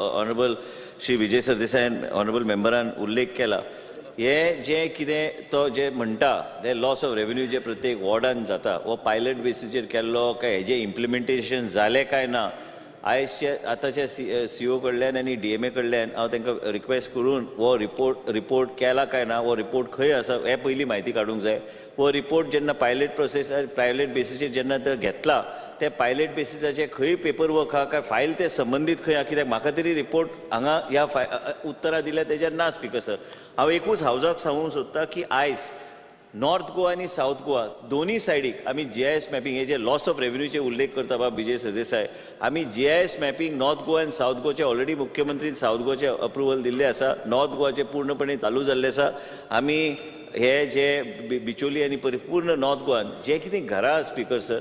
Honourable Shri Vijay सरदेसायन, honourable मेंबरान उल्लेख केला, हे जे कितें तो जे म्हणटा ते लॉस ऑफ रेवेन्यू जे प्रत्येक वॉर्डान जाता, हो पायलट बेसीचेर केल्लो काय हेजें इम्प्लिमेंटेशन जालें काय ना, आयजचे आतांच्या सी ओ कडल्यान आनी डीएमए कडल्यान हांव तांकां रिक्वेस्ट करून हो रिपोर्ट केला काय ना, हो रिपोर्ट खंय आसा, हे पयली म्हायती काडूंक जाय. हो रिपोर्ट जेन्ना पायलट प्रोसेस, पायलट बेसीचेर जेन्ना ते घेतला, ते पायलट बेसिसाचे खंय पेपर वर्क आहा काय फायल ते संबंदीत खंय आहा, कित्याक म्हाका तरी रिपोर्ट हांगा ह्या फाय उत्तरां दिल्या तेजेर ना. स्पिकर सर, हांव एकूच हावजाक सांगूंक सोदतां की आयज नॉर्थ गोवा आनी सावथ गोवा दोन्ही सायडीक आमी जीआयएस मॅपिंग, हे जे लॉस ऑफ रेव्हेन्यूचे उल्लेख करता बाब विजय सरदेसाय, आमी जीआयएस मॅपिंग नॉर्थ गोवा आनी सावथ गोवाचे ऑलरेडी मुख्यमंत्रीन सावथ गोवाचे अप्रुवल दिल्ले आसा. नॉर्थ गोवाचे पूर्णपणे चालू जाल्ले आसा. आमी हे जे बिचोली आनी पूर्ण नॉर्थ गोवान जे कितें घरां, स्पिकर सर,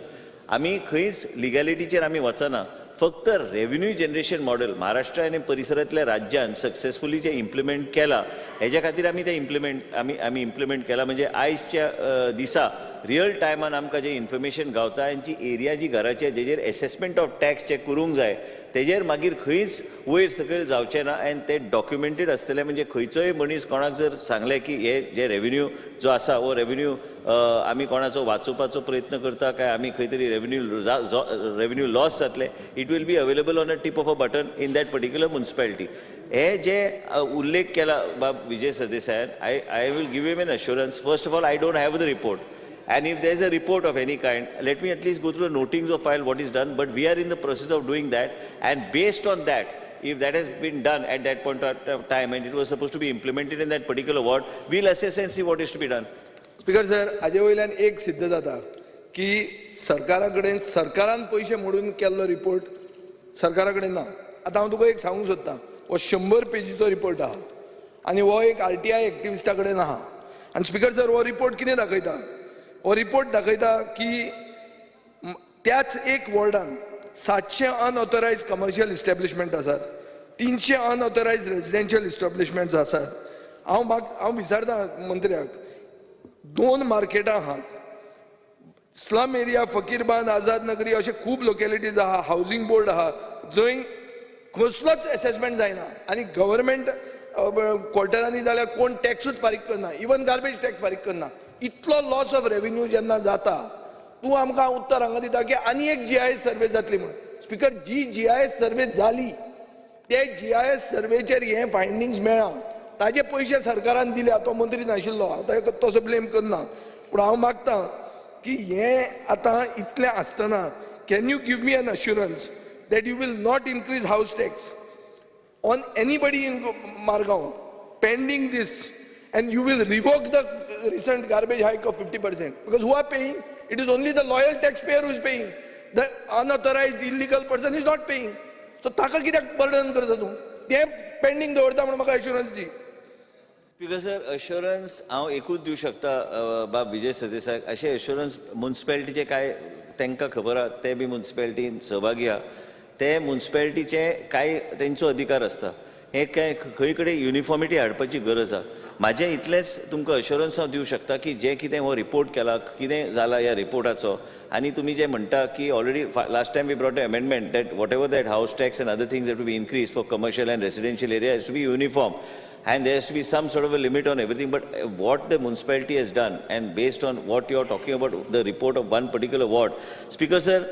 आमी खंयच लिगॅलिटीचेर आमी वचना. फक्त रेव्हेन्यू जनरेशन मॉडेल महाराष्ट्र आनी परिसरांतल्या राज्यान सक्सेसफुली जे इम्प्लिमेंट केला, हेज्या खातीर आमी ते इम्प्लिमेंट आमी आमी इम्प्लिमेंट केला. म्हणजे आयजच्या दिसा रियल टायमान आमकां जें इन्फॉर्मेशन गावता आनी जी एरिया जी घराचे जेजेर एसेसमेंट ऑफ टॅक्स जे करूंक जाय, तेजेर मागीर खंयच वयर सकयल जावचें ना आनी ते डॉक्युमेंटेड आसतलें. म्हणजे खंयचोय मनीस कोणाक जर सांगलें की हे जे रेव्हेन्यू जो आसा, हो रेव्हेन्यू आमी कोणाचो वाचोवपाचो प्रयत्न करता काय आमी खंय तरी रेव्हेन्यू लॉस जातले, it will be available on a tip of a button in that particular municipality. हे जे उल्लेख केला बाब Vijay सरदेसायान, I will give him an assurance. First of all, I don't have the report. And if there is a report of any kind, let me at least go through the notings of file, what is done. But we are in the process of doing that. And based on that, if that has been done at that point of time and it was supposed to be implemented in that particular ward, we'll assess and see what is to be done. Speaker sir, हाजे वयल्यान एक सिद्ध जाता की सरकारा कडेन, सरकारान पयशे मोडून केल्लो रिपोर्ट सरकारा कडेन ना. आतां हांव तुका एक सांगूंक सोदतां, हो 100 पेजीचो रिपोर्ट आहा आनी हो एक आरटीआय एक्टिविस्टा कडेन आहा. आनी स्पिकर सर, हो रिपोर्ट कितें दाखयता? हो रिपोर्ट दाखयता की त्याच एक वॉर्डान 700 अनऑथरायज कमर्शियल इस्टॅब्लिशमेंट आसात, 300 अनऑथरायज रेजिडेन्शियल इस्टॅब्लिशमेंट्स आसात. हांव विचारता मंत्र्याक, दोन मार्केटां आहात, स्लम एरिया, फकीरबांद, आझाद नगरी अशे खूब लोकेलिटीज आहा, हावजींग बोर्ड आहा, जंय कसलोच एसेसमेंट जायना आनी गव्हर्मेंट क्वॉर्टरांनी जाल्यार कोण टॅक्सूच फारीक करना, इवन गार्बेज टॅक्स फारीक करना. इतलो लॉस ऑफ रेव्हेन्यू जेन्ना जाता, तूं आमकां उत्तर हांगा दिता की आनी एक जीआयएस सर्वे जातली म्हणून. स्पिकर, जी जीआयएस सर्वे जाली, ते जीआयएस सर्वेचेर हे फायंडिंग्स मेळ्ळा. ताजे पयशे सरकारान दिल्या. तो मंत्री नाशिल्लो, हांव ताका तसो ब्लेम करना, पूण हांव मागता की हे आतां इतलें आसतना, can you give me an assurance that you will not increase house tax on anybody in Margao pending this and you will revoke the recent garbage hike of 50%? Because who are paying? It is only the loyal taxpayer who is paying. The unauthorized illegal person is not paying. So ताका कित्याक burden करता तूं? तें pending दवरता म्हणून म्हाका assurance दी. Speaker sir, assurance हांव एकूच दिवं शकता बाब विजय सरदेसाय. अशें अश्युरन्स मुन्सिपेलिटीचे काय तांकां खबर आहा, ते बी मुन्सिपेलिटीन सहभागी आहा. ते मुन्सिपेलिटीचे काय तेंचो अधिकार आसता. हे काय खंय कडेन युनिफॉर्मिटी हाडपाची गरज आहा. म्हाजें इतलेंच तुमकां अश्युरन्स हांव दिवं शकता की जे कितें हो रिपोर्ट केला, कितें जाला ह्या रिपोर्टाचो, आनी तुमी जे म्हणटा की already last time we brought amendment that whatever that house tax and other things that to be increase for commercial and residential area has to be uniform and there has to be some sort of a limit on everything. But what the municipality has done, and based on what you are talking about, the report of one particular ward, Speaker sir,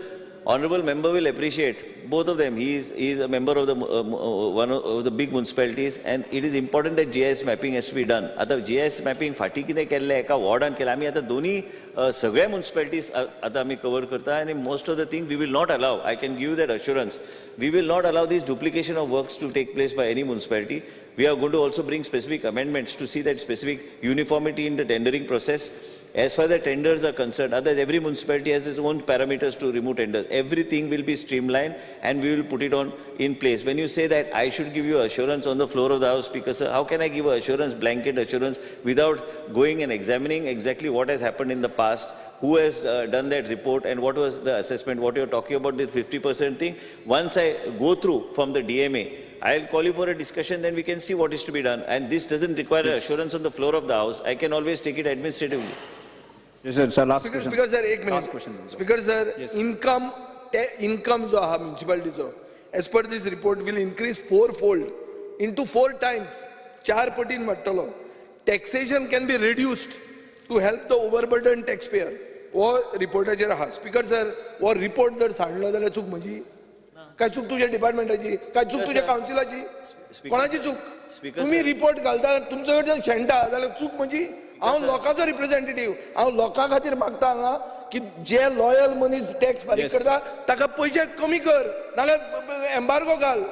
honorable member will appreciate both of them. He is a member of the one of the big municipalities, and it is important that GIS mapping has to be done. आता GIS mapping फाटीं कितें केल्लें, एका वॉर्डान केलें. आमी आतां दोन्ही सगळ्या मुन्सिपालिटीज आतां आमी कवर करता आनी most of the thing we will not allow, I can give that assurance, we will not allow this duplication of works to take place by any municipality. We are going to also bring specific amendments to see that specific uniformity in the tendering process. As far as the tenders are concerned, otherwise every municipality has its own parameters to remove tenders. Everything will be streamlined and we will put it on in place. When you say that I should give you assurance on the floor of the House, Speaker sir, how can I give assurance, blanket assurance, without going and examining exactly what has happened in the past, who has done that report and what was the assessment, what you're talking about, the 50% thing? Once I go through from the DMA, I'll call you for a discussion, then we can see what is to be done. And this doesn't require assurance on the floor of the House. I can always take it administratively. Yes, sir. Sir, last speaker question. Speaker sir, एक Last minute. question. Speaker sir, income, ते income जो आहा म्युन्सिपालिटीचो as per this report will increase four fold into four times, चार पटीन वाडटलो. Taxation can be reduced to help the overburden tax payer. हो रिपोर्टाचेर आहा. Speaker sir, हो report जर सांडलो जाल्यार चूक म्हजी काय चूक तुज्या डिपार्टमेंटाची काय चूक तुज्या कावन्सिलाची? कोणाची चूक? तुम्ही रिपोर्ट घालता, तुमचे कडच्यान शेणटा जाल्यार चूक म्हजी? हांव लोकांचो रिप्रेझेंटेटिव्ह, हांव लोकां खातीर मागता हांगा की जे लॉयल मनीस टॅक्स फारीक करता ताका पयशे कमी कर, नाल्यार एम्बार्गो घाल.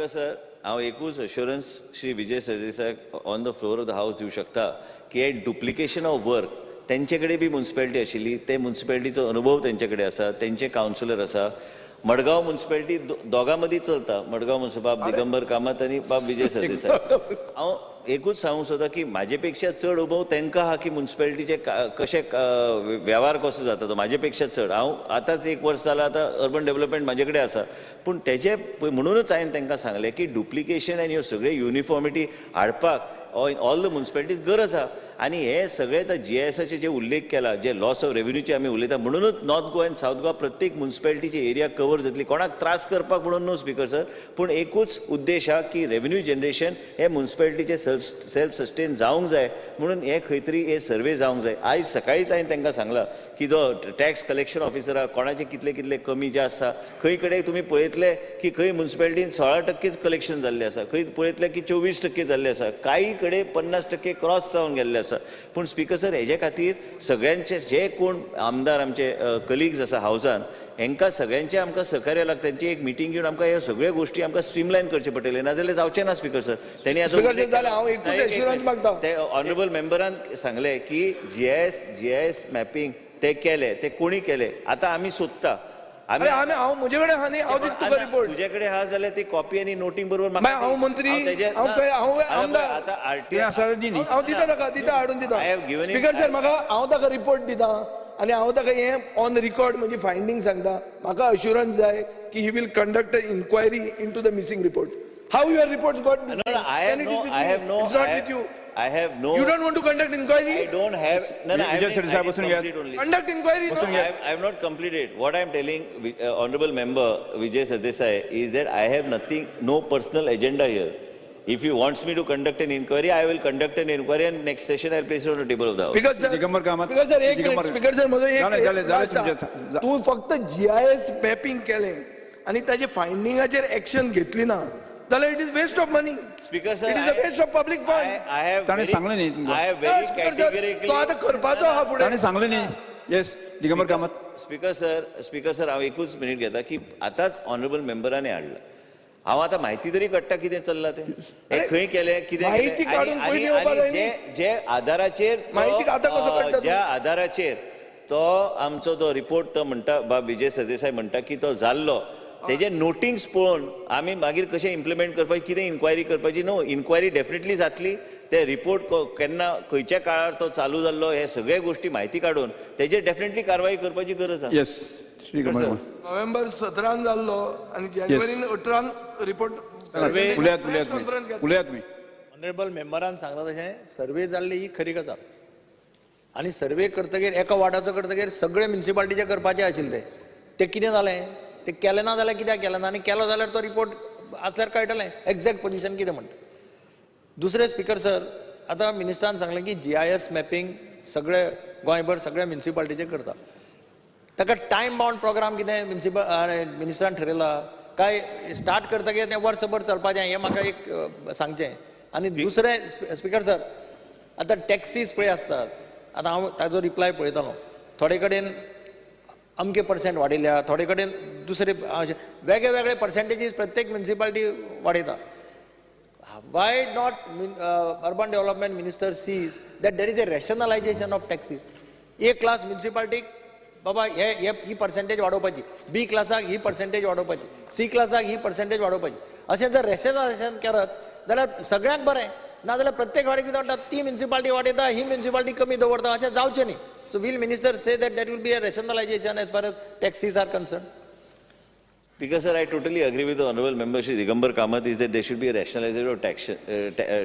सर, हांव एकूच assurance Shri Vijay Sardesai on the floor of the house दिवं शकता की हे डुप्लिकेशन ऑफ वर्क, तेंचे कडेन बी मुन्सिपेलिटी आशिल्ली, ते मुन्सिपेलिटीचो अनुभव तेंचे कडेन आसा, तेंचे कावन्सिलर आसा. मडगांव मुन्सिपेलिटी दोगां मदीं चलता, मडगांव मुन्सिपल बाब दिगंबर कामत आनी बाब विजय सरदेसाय. हांव एकूच सांगूंक सोदता की म्हाजे पेक्षा चड अनुभव तांकां आहा की मुन्सिपेलिटीचे कशे वेव्हार कसो जाता तो म्हाजे पेक्षा चड. हांव आतांच एक वर्स जालां, आतां अर्बन डेवलपमेंट म्हाजे कडेन आसा, पूण तेजे म्हणूनच हांवें तांकां सांगलें की डुप्लिकेशन आनी ह्यो सगळे युनिफॉर्मिटी हाडपाक इन ऑल the municipalities गरज आहा. आनी हे सगळे आतां जीआयएसाचे जे उल्लेख केला, जे लॉस ऑफ रेव्हेन्यूचे आमी उलयता, म्हणूनच नॉर्थ गोवा आनी सावथ गोवा प्रत्येक मुन्सिपेलिटीची एरिया कवर जातली. कोणाक त्रास करपाक म्हणून न्हू स्पीकर सर, पूण एकूच उद्देश आहा की रेव्हेन्यू जनरेशन हे मुन्सिपेलिटीचे सेल्फ सस्टेन जावंक जाय, म्हणून हे खंय तरी हे सर्वे जावंक जाय. आयज सकाळीच हांवें तांकां सांगलां की जो टॅक्स कलेक्शन ऑफिसर आहा, कोणाचे कितले कितले कमी जे आसा, खंय कडेन तुमी पळयतले की खंय मुन्सिपेलिटीन 16% कलेक्शन जाल्लें आसा, खंय पळयतले की 24% जाल्लें आसा, कांय कडेन 50% क्रॉस जावन गेल्ले आसा. पूण स्पीकर सर, हेजे खातीर सगळ्यांचे जे कोण आमदार आमचे कलिग्स आसा हावसान, हेंकां सगळ्यांचे आमकां सहकार्य लागता. तेंची एक मिटींग घेवन आमकां ह्यो सगळ्यो गोश्टी आमकां स्ट्रीमलायन करचे पडटले, नाजाल्यार जावचें ना स्पीकर सर. तेणी आतां ते ऑनरेबल मेंबरान सांगलें की जीआयएस मॅपिंग ते केले, ते कोणी केले, आतां आमी सोदता. हांव म्हजे कडेन आहा न्ही, हांव दिता तुका रिपोर्ट. तुजे कडेन आहा जाल्यार ती कॉपी आनी नोटींग बरोबर. हांव मंत्री, हांव आमदार, आतां आरटीआय हांव दिता ताका, दिता हाडून दिता. स्पीकर सर, म्हाका हांव ताका रिपोर्ट दिता आनी हांव ताका हें ऑन रिकॉर्ड म्हजी फायंडींग सांगता. म्हाका अश्युरन्स जाय की he will conduct a inquiry into the missing report. How your reports got missing? No, I have no, I have no, it's not with you. I have no. You don't want to conduct inquiry? I don't have. No, no, I have complete only. Conduct inquiry. No, I have not completed. What I am telling Honorable Member Vijay Sardesai is that I have nothing, no personal agenda here. If he wants me to conduct an inquiry, I will conduct an inquiry, and next session I will place it on the table of the house. Speaker sir, Speaker sir, एक minute. Speaker sir, म्हजो एक तूं फक्त GIS mapping केलें आनी ताजे फायंडिंगाचेर action घेतली ना जाल्यार it is waste of money. Speaker sir, it is a waste of public fund. I have ताणें सांगलें न्ही तुमकां. I have very categorically. तो आतां करपाचो आहा फुडें. ताणें सांगलें न्ही. Yes, Digambar Kamat. Speaker sir, speaker sir, हांव एकूच मिनीट घेता की आतांच ऑनरेबल मेंबरांनी हाडला. हांव आतां म्हायती तरी काडटा कितें चल्लां तें, हें खंय केलें, कितें माहिती काडून पयलीं येवपा जाय न्ही. जे आदाराचेर माहिती आतां कसो काडटा, ज्या आदाराचेर तो आमचो जो रिपोर्ट तो म्हणटा बाब विजय सरदेसाय म्हणटा की तो जाल्लो, तेजे नोटिंग्स पळोवन आमी मागीर कशें इम्प्लिमेंट करपाची, कितें इन्क्वायरी करपाची. न्हू, इन्क्वायरी डेफिनेटली जातली. ते रिपोर्ट केन्ना खंयच्या काळार तो चालू जाल्लो, हे सगळे गोश्टी म्हायती काडून तेजेर डेफिनेटली कारवाई करपाची गरज आसा. येस, नोव्हेंबर 17 जाल्लो आनी जानेवारीन 18 रिपोर्ट. उलयात उलयात उलयात तुमी. ऑनरेबल मेंबरान सांगलां तशें सर्वे जाल्ली ही खरी गजाल, आनी सर्वे करतगीर एका वार्डाचो करतगीर सगळे म्युनिसिपालिटीचे करपाचें आशिल्लें. तें कितें जालें, ते केलें ना जाल्यार कित्याक केलें ना, आनी केलो जाल्यार तो रिपोर्ट आसल्यार कळटलें एग्जॅक्ट पोजिशन कितें म्हणटा. दुसरें स्पीकर सर, आतां मिनिस्टरान सांगलें की जीआयएस मॅपिंग सगळे गोंयभर सगळ्या म्युनिसिपालिटीचे करता, ताका टायम बाउंड प्रोग्राम कितें म्युनिसिपल मिनिस्टरान ठरयला काय स्टार्ट करतकीर तें वर्सभर चलपाचें, हें म्हाका एक सांगचें. आनी दुसरें स्पीकर सर, आतां टॅक्सीज पळय आसतात, आतां हांव ताजो रिप्लाय पळयतालो, थोडे कडेन अमके पर्सेंट वाडयल्या, थोडे कडेन दुसरे वेगळे वेगळे पर्सेंटेजीस प्रत्येक म्युनिसिपालिटी वाडयता. Why not urban development minister sees that there is a rationalization of taxes? A class municipality बाबा हे ही पर्सेंटेज वाडोवपाची, बी क्लासाक ही पर्सेंटेज वाडोवपाची, सी क्लासाक ही पर्सेंटेज वाडोवपाची, अशें जर रॅशनलायजेशन करत जाल्यार सगळ्यांक बरें. ना जाल्यार प्रत्येक वाडी कितें म्हणटा, ती म्युनिसिपालिटी वाडयता, ही म्युनिसिपालिटी कमी दवरता, अशें जावचें न्ही. So will minister say that that will be a rationalization as far as taxes are concern? Because sir, I totally agree with the honorable member Shri Digambar Kamath is that there should be a rationalization of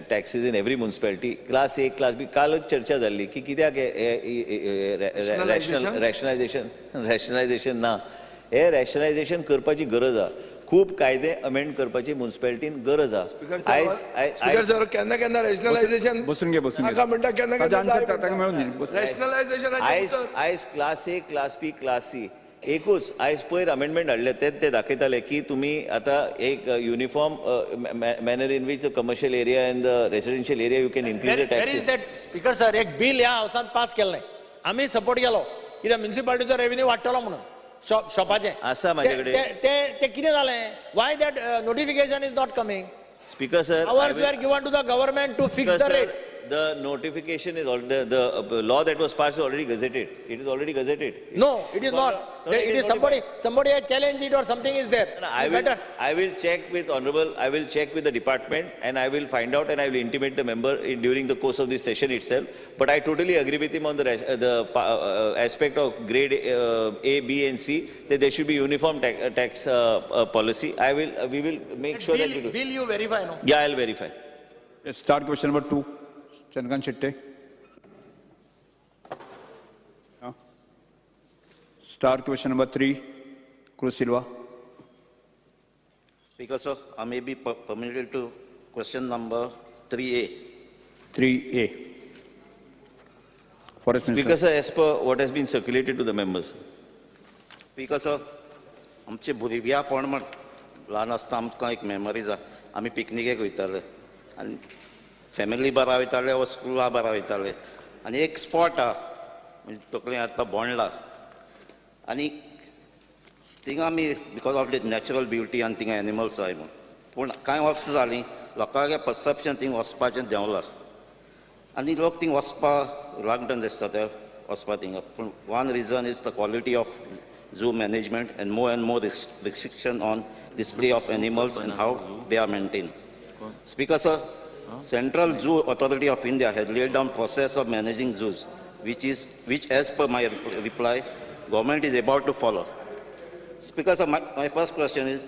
taxes in every municipality. Class A, class B. कालच चर्चा जाल्ली की कित्याक rationalisation ना, हे rationalisation करपाची गरज आहा. खूब कायदे अमेंड करपाची मुन्सिपालिटीन गरज आसा. आयज स्पीकर सर, केन्ना केन्ना रॅशनलायझेशन बसून घे, बसून घे. नाका म्हणटा, केन्ना ताजो केन्ना answer ताका मेळून दी. बस. रॅशनलायझेशन. आयज आयज class A, class B, class C एकूच. आयज पयर अमेंडमेंट हाडले ते ते दाखयताले की तुमी आतां एक uniform manner in which the commercial area and the residential area, you can increase the where is taxes. That, speaker sir, एक बील ह्या हावसान पास केल्लें, आमी सपोर्ट केलो, कित्याक म्युनिसिपालिटीचो रेवेन्यू वाडटलो म्हणून शॉपाचें. आसा म्हाजे कडेन. ते कितें जालें? Why that notification is not coming? Speaker sir, Powers were given to the government to fix the rate. The notification is all the law that was passed is already gazetted. It is already gazetted. No, it is not. No, it It is is somebody has challenged it or something is there. I will, Better. I will check with honorable, I will check with the department and I will find out and I will intimate the member during the course of this session itself. But I totally agree with him on the aspect of grade A, B and C, that there should be uniform tax policy. We will make sure that we Bill, do. Bill you verify, no? Yeah, I'll verify. Yes, start question number 2. Chandrakant Shetye. No. Start question number 3. Cruz Silva. Speaker, sir, I may be permitted to question number 3A. 3A. Forest Minister. Speaker sir, as per what has been circulated to the members. Speaker, sir, आमचे भुरग्यापण म्हण ल्हान आसतना आमकां एक memories आहा. आमी पिकनिकेक वयताले आनी फॅमिली बारा वयताले वा स्कुला बारा वयताले आनी एक स्पॉट आहा, म्हणजे तकले आतां बोंडला आनी थिंगा आमी because of the natural beauty आनी थिंगा एनिमल्स आहाय म्हूण. पूण कांय वर्सां जालीं, लोकांचें परसेप्शन थिंग वचपाचें देंवलां आनी लोक थिंग वचपा रिलक्टंट दिसता ते वचपा थिंगा. पूण one reason is the quality of zoo management and more restriction on display of animals and how they are maintained. Speaker, sir, Central Zoo Authority of India has laid down process of managing zoos, which as per my reply, government is about to follow. Speaker, sir, my first question is,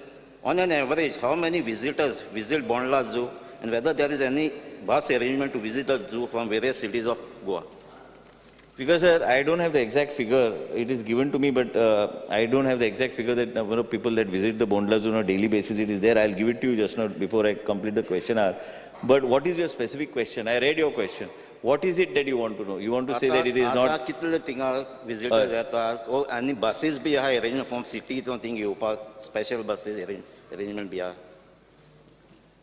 on an average, how many visitors visit Bondla Zoo and whether there is any bus arrangement to visit the zoo from various cities of Goa? Because sir, I don't have the exact figure. It is given to me, but I don't have the exact figure that number of people that visit the Bondla Zoo on a daily basis. It is there. I'll give it to you just now before I complete the question hour. But what is your specific question? I read your question. What is it that you want to know? You want to say that it is आतां not कितले थिंगा visitors येता ओ आनी बसीस बी आहा arrangement from city thing येवपाक, special बसीस arrangement बी आहा?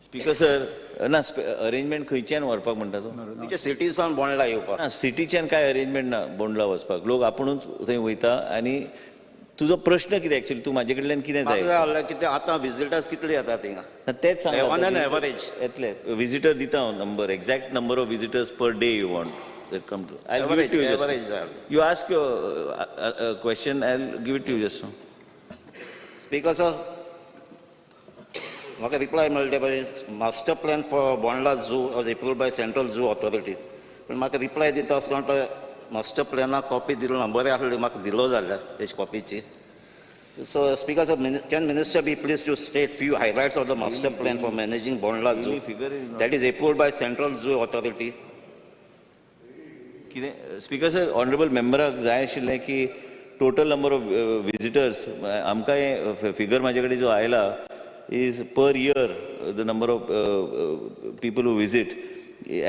Speaker sir, ना, arrangement खंयच्यान व्हरपाक म्हणटा तूं? म्हणजे सिटी सावन बोंडला येवपाक. ना, सिटीच्यान काय अरेंजमेंट ना बोंडला वचपाक. लोक आपुणूच थंय वयता. आनी तुजो प्रश्न कितें एक्चुअली? तूं म्हाजे कडल्यान कितें म्हाका जाय? जाय आहलें कितें आतां विजिटर्स कितले येता थिंगा? ना, तेच सांगला. On an average. येतले विजिटर, दिता हांव number. Exact number of visitors per day you want that come to, I give it to you. Average जाय. You ask your question, I give it to you just. Speaker sir, म्हाका reply मेळटा पळय, master plan for Bondla Zoo was approved by Central Zoo Authority. पूण म्हाका reply दिता आसतना तो master प्लॅना copy दिलो ना. बरें आसलें म्हाका दिलो जाल्यार तेजी कॉपीची. So speaker sir, can minister be pleased to state few highlights of the master plan for managing Bondla Zoo figure is not- that is approved by Central Zoo Authority? कितें speaker sir, honourable मेंबराक जाय आशिल्लें की total number of visitors. आमकां हें figure म्हाजे कडेन जो आयला is per year the number of people who visit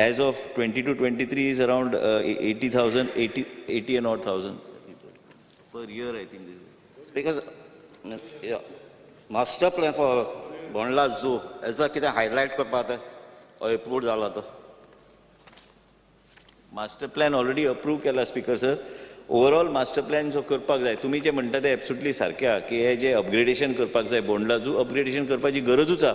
as of 22-23 is around 80,000, 80 and odd thousand per year, I think. Speaker, master plan for Bondla Zoo हेजो कितें highlight करपा आतां एप्रूव्ड जाला तो? मास्टर प्लॅन ऑलरेडी अप्रूव केला speaker sir. Overall master plan जो करपाक जाय, तुमी जे म्हणटा ते एब्सुटली सारकें आहा की हे जे अपग्रेडेशन करपाक जाय, बोंडला झू अपग्रेडेशन करपाची गरजूच आहा.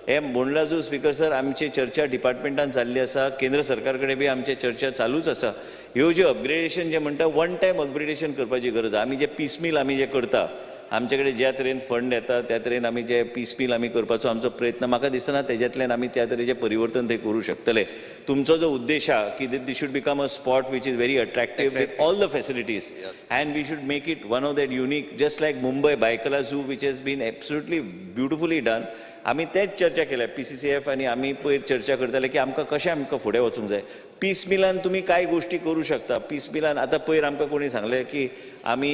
हे बोंडला झू, स्पीकर सर, आमची चर्चा डिपार्टमेंटान जाल्ली आसा. केंद्र सरकार कडेन बी आमची चर्चा चालूच आसा. ह्यो ज्यो अपग्रेडेशन जे म्हणटा, वन टायम अपग्रेडेशन करपाची गरज आहा. आमी जे पिसमील आमी जे करता, आमचे कडेन ज्या तरेन फंड येता त्या तरेन आमी जे पिसमील आमी करपाचो आमचो प्रयत्न, म्हाका दिसना तेज्यातल्यान आमी त्या तरेचें परिवर्तन थंय करूं शकतले. तुमचो जो उद्देश आहा की this should become a spot which is very attractive with all the facilities and we should make it one of that unique, just like Mumbai Byculla Zoo, which has been absolutely beautifully done. आमी तेच चर्चा केल्या, PCCF आनी आमी पयर चर्चा करताले की आमकां कशें आमकां फुडें वचूंक जाय. पीस मिलान तुमी कांय गोश्टी करूं शकता. पीस मिलान आतां पयर आमकां कोणी सांगलें की आमी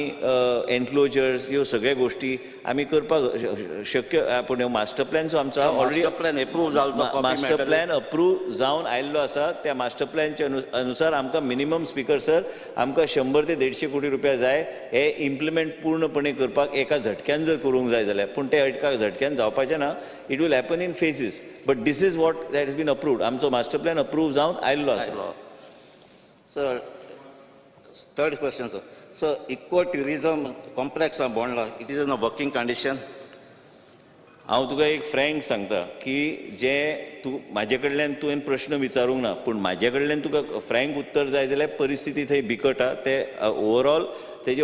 एन्क्लोजर्स ह्यो सगळ्यो गोश्टी आमी करपाक शक्य. पूण मास्टर प्लॅन जो आमचो ऑलरेडी मास्टर प्लॅन एप्रूव जालो, मास्टर प्लॅन अप्रूव जावन आयिल्लो आसा. त्या मास्टर प्लॅनच्या अनुसार आमकां मिनिमम स्पीकर सर आमकां 100 ते 150 कोटी रुपया जाय हे इम्प्लिमेंट पूर्णपणे करपाक, एका झटक्यान जर करूंक जाय जाल्यार. पूण ते एका झटक्यान जावपाचें ना, it will happen in phases, but this is what that is been approved. आमचो मास्टर प्लॅन अप्रूव जावन आयिल्लो आसा. Sir, third question sir. Sir, eco tourism complex आहा Bondla, it is in a working condition? हांव तुका एक फ्रँक सांगता की जे तूं म्हाजे कडल्यान तुवें प्रश्न विचारूंक ना, पूण म्हाजे कडल्यान तुका फ्रँक उत्तर जाय जाल्यार परिस्थिती थंय बिकट आहा. ते ओवरऑल तेजे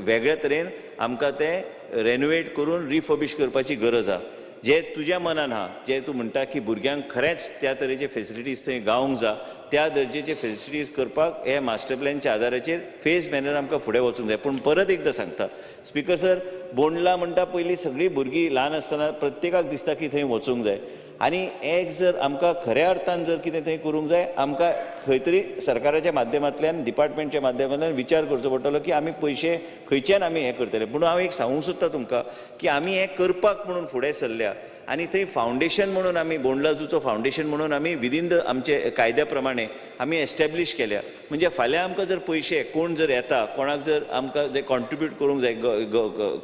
वेगळे तरेन आमकां तें रेनोवेट करून रिफर्बिश करपाची गरज आहा. जे तुज्या मनान आहा, जे तूं म्हणटा की भुरग्यांक खरेंच त्या तरेचे फेसिलिटीज थंय गावंक जाय, त्या दर्जेचे फेसिलिटीज करपाक हे मास्टर प्लॅनच्या आदाराचेर फेज मॅनर आमकां फुडें वचूंक जाय. पूण परत एकदां सांगता स्पीकर सर, बोंडला म्हणटा पयलीं सगळीं भुरगीं ल्हान आसतना प्रत्येकाक दिसता की थंय वचूंक जाय. आनी एक जर आमकां खऱ्या अर्थान जर कितें थंय करूंक जाय, आमकां खंय तरी सरकाराच्या माध्यमांतल्यान, डिपार्टमेंटच्या माध्यमांतल्यान विचार करचो पडटलो की आमी पयशे खंयच्यान आमी हें करतले. पूण हांव एक सांगूंक सोदता तुमकां की आमी हें करपाक म्हणून फुडें सरल्या आनी थंय फावंडेशन म्हणून आमी बोंडला झूचो फावंडेशन म्हणून आमी विदीन the आमचे कायद्या प्रमाणे आमी एस्टॅब्लीश केल्या. म्हणजे फाल्यां आमकां जर पयशे कोण जर येता, कोणाक जर आमकां जे कॉन्ट्रिब्यूट करूंक जाय,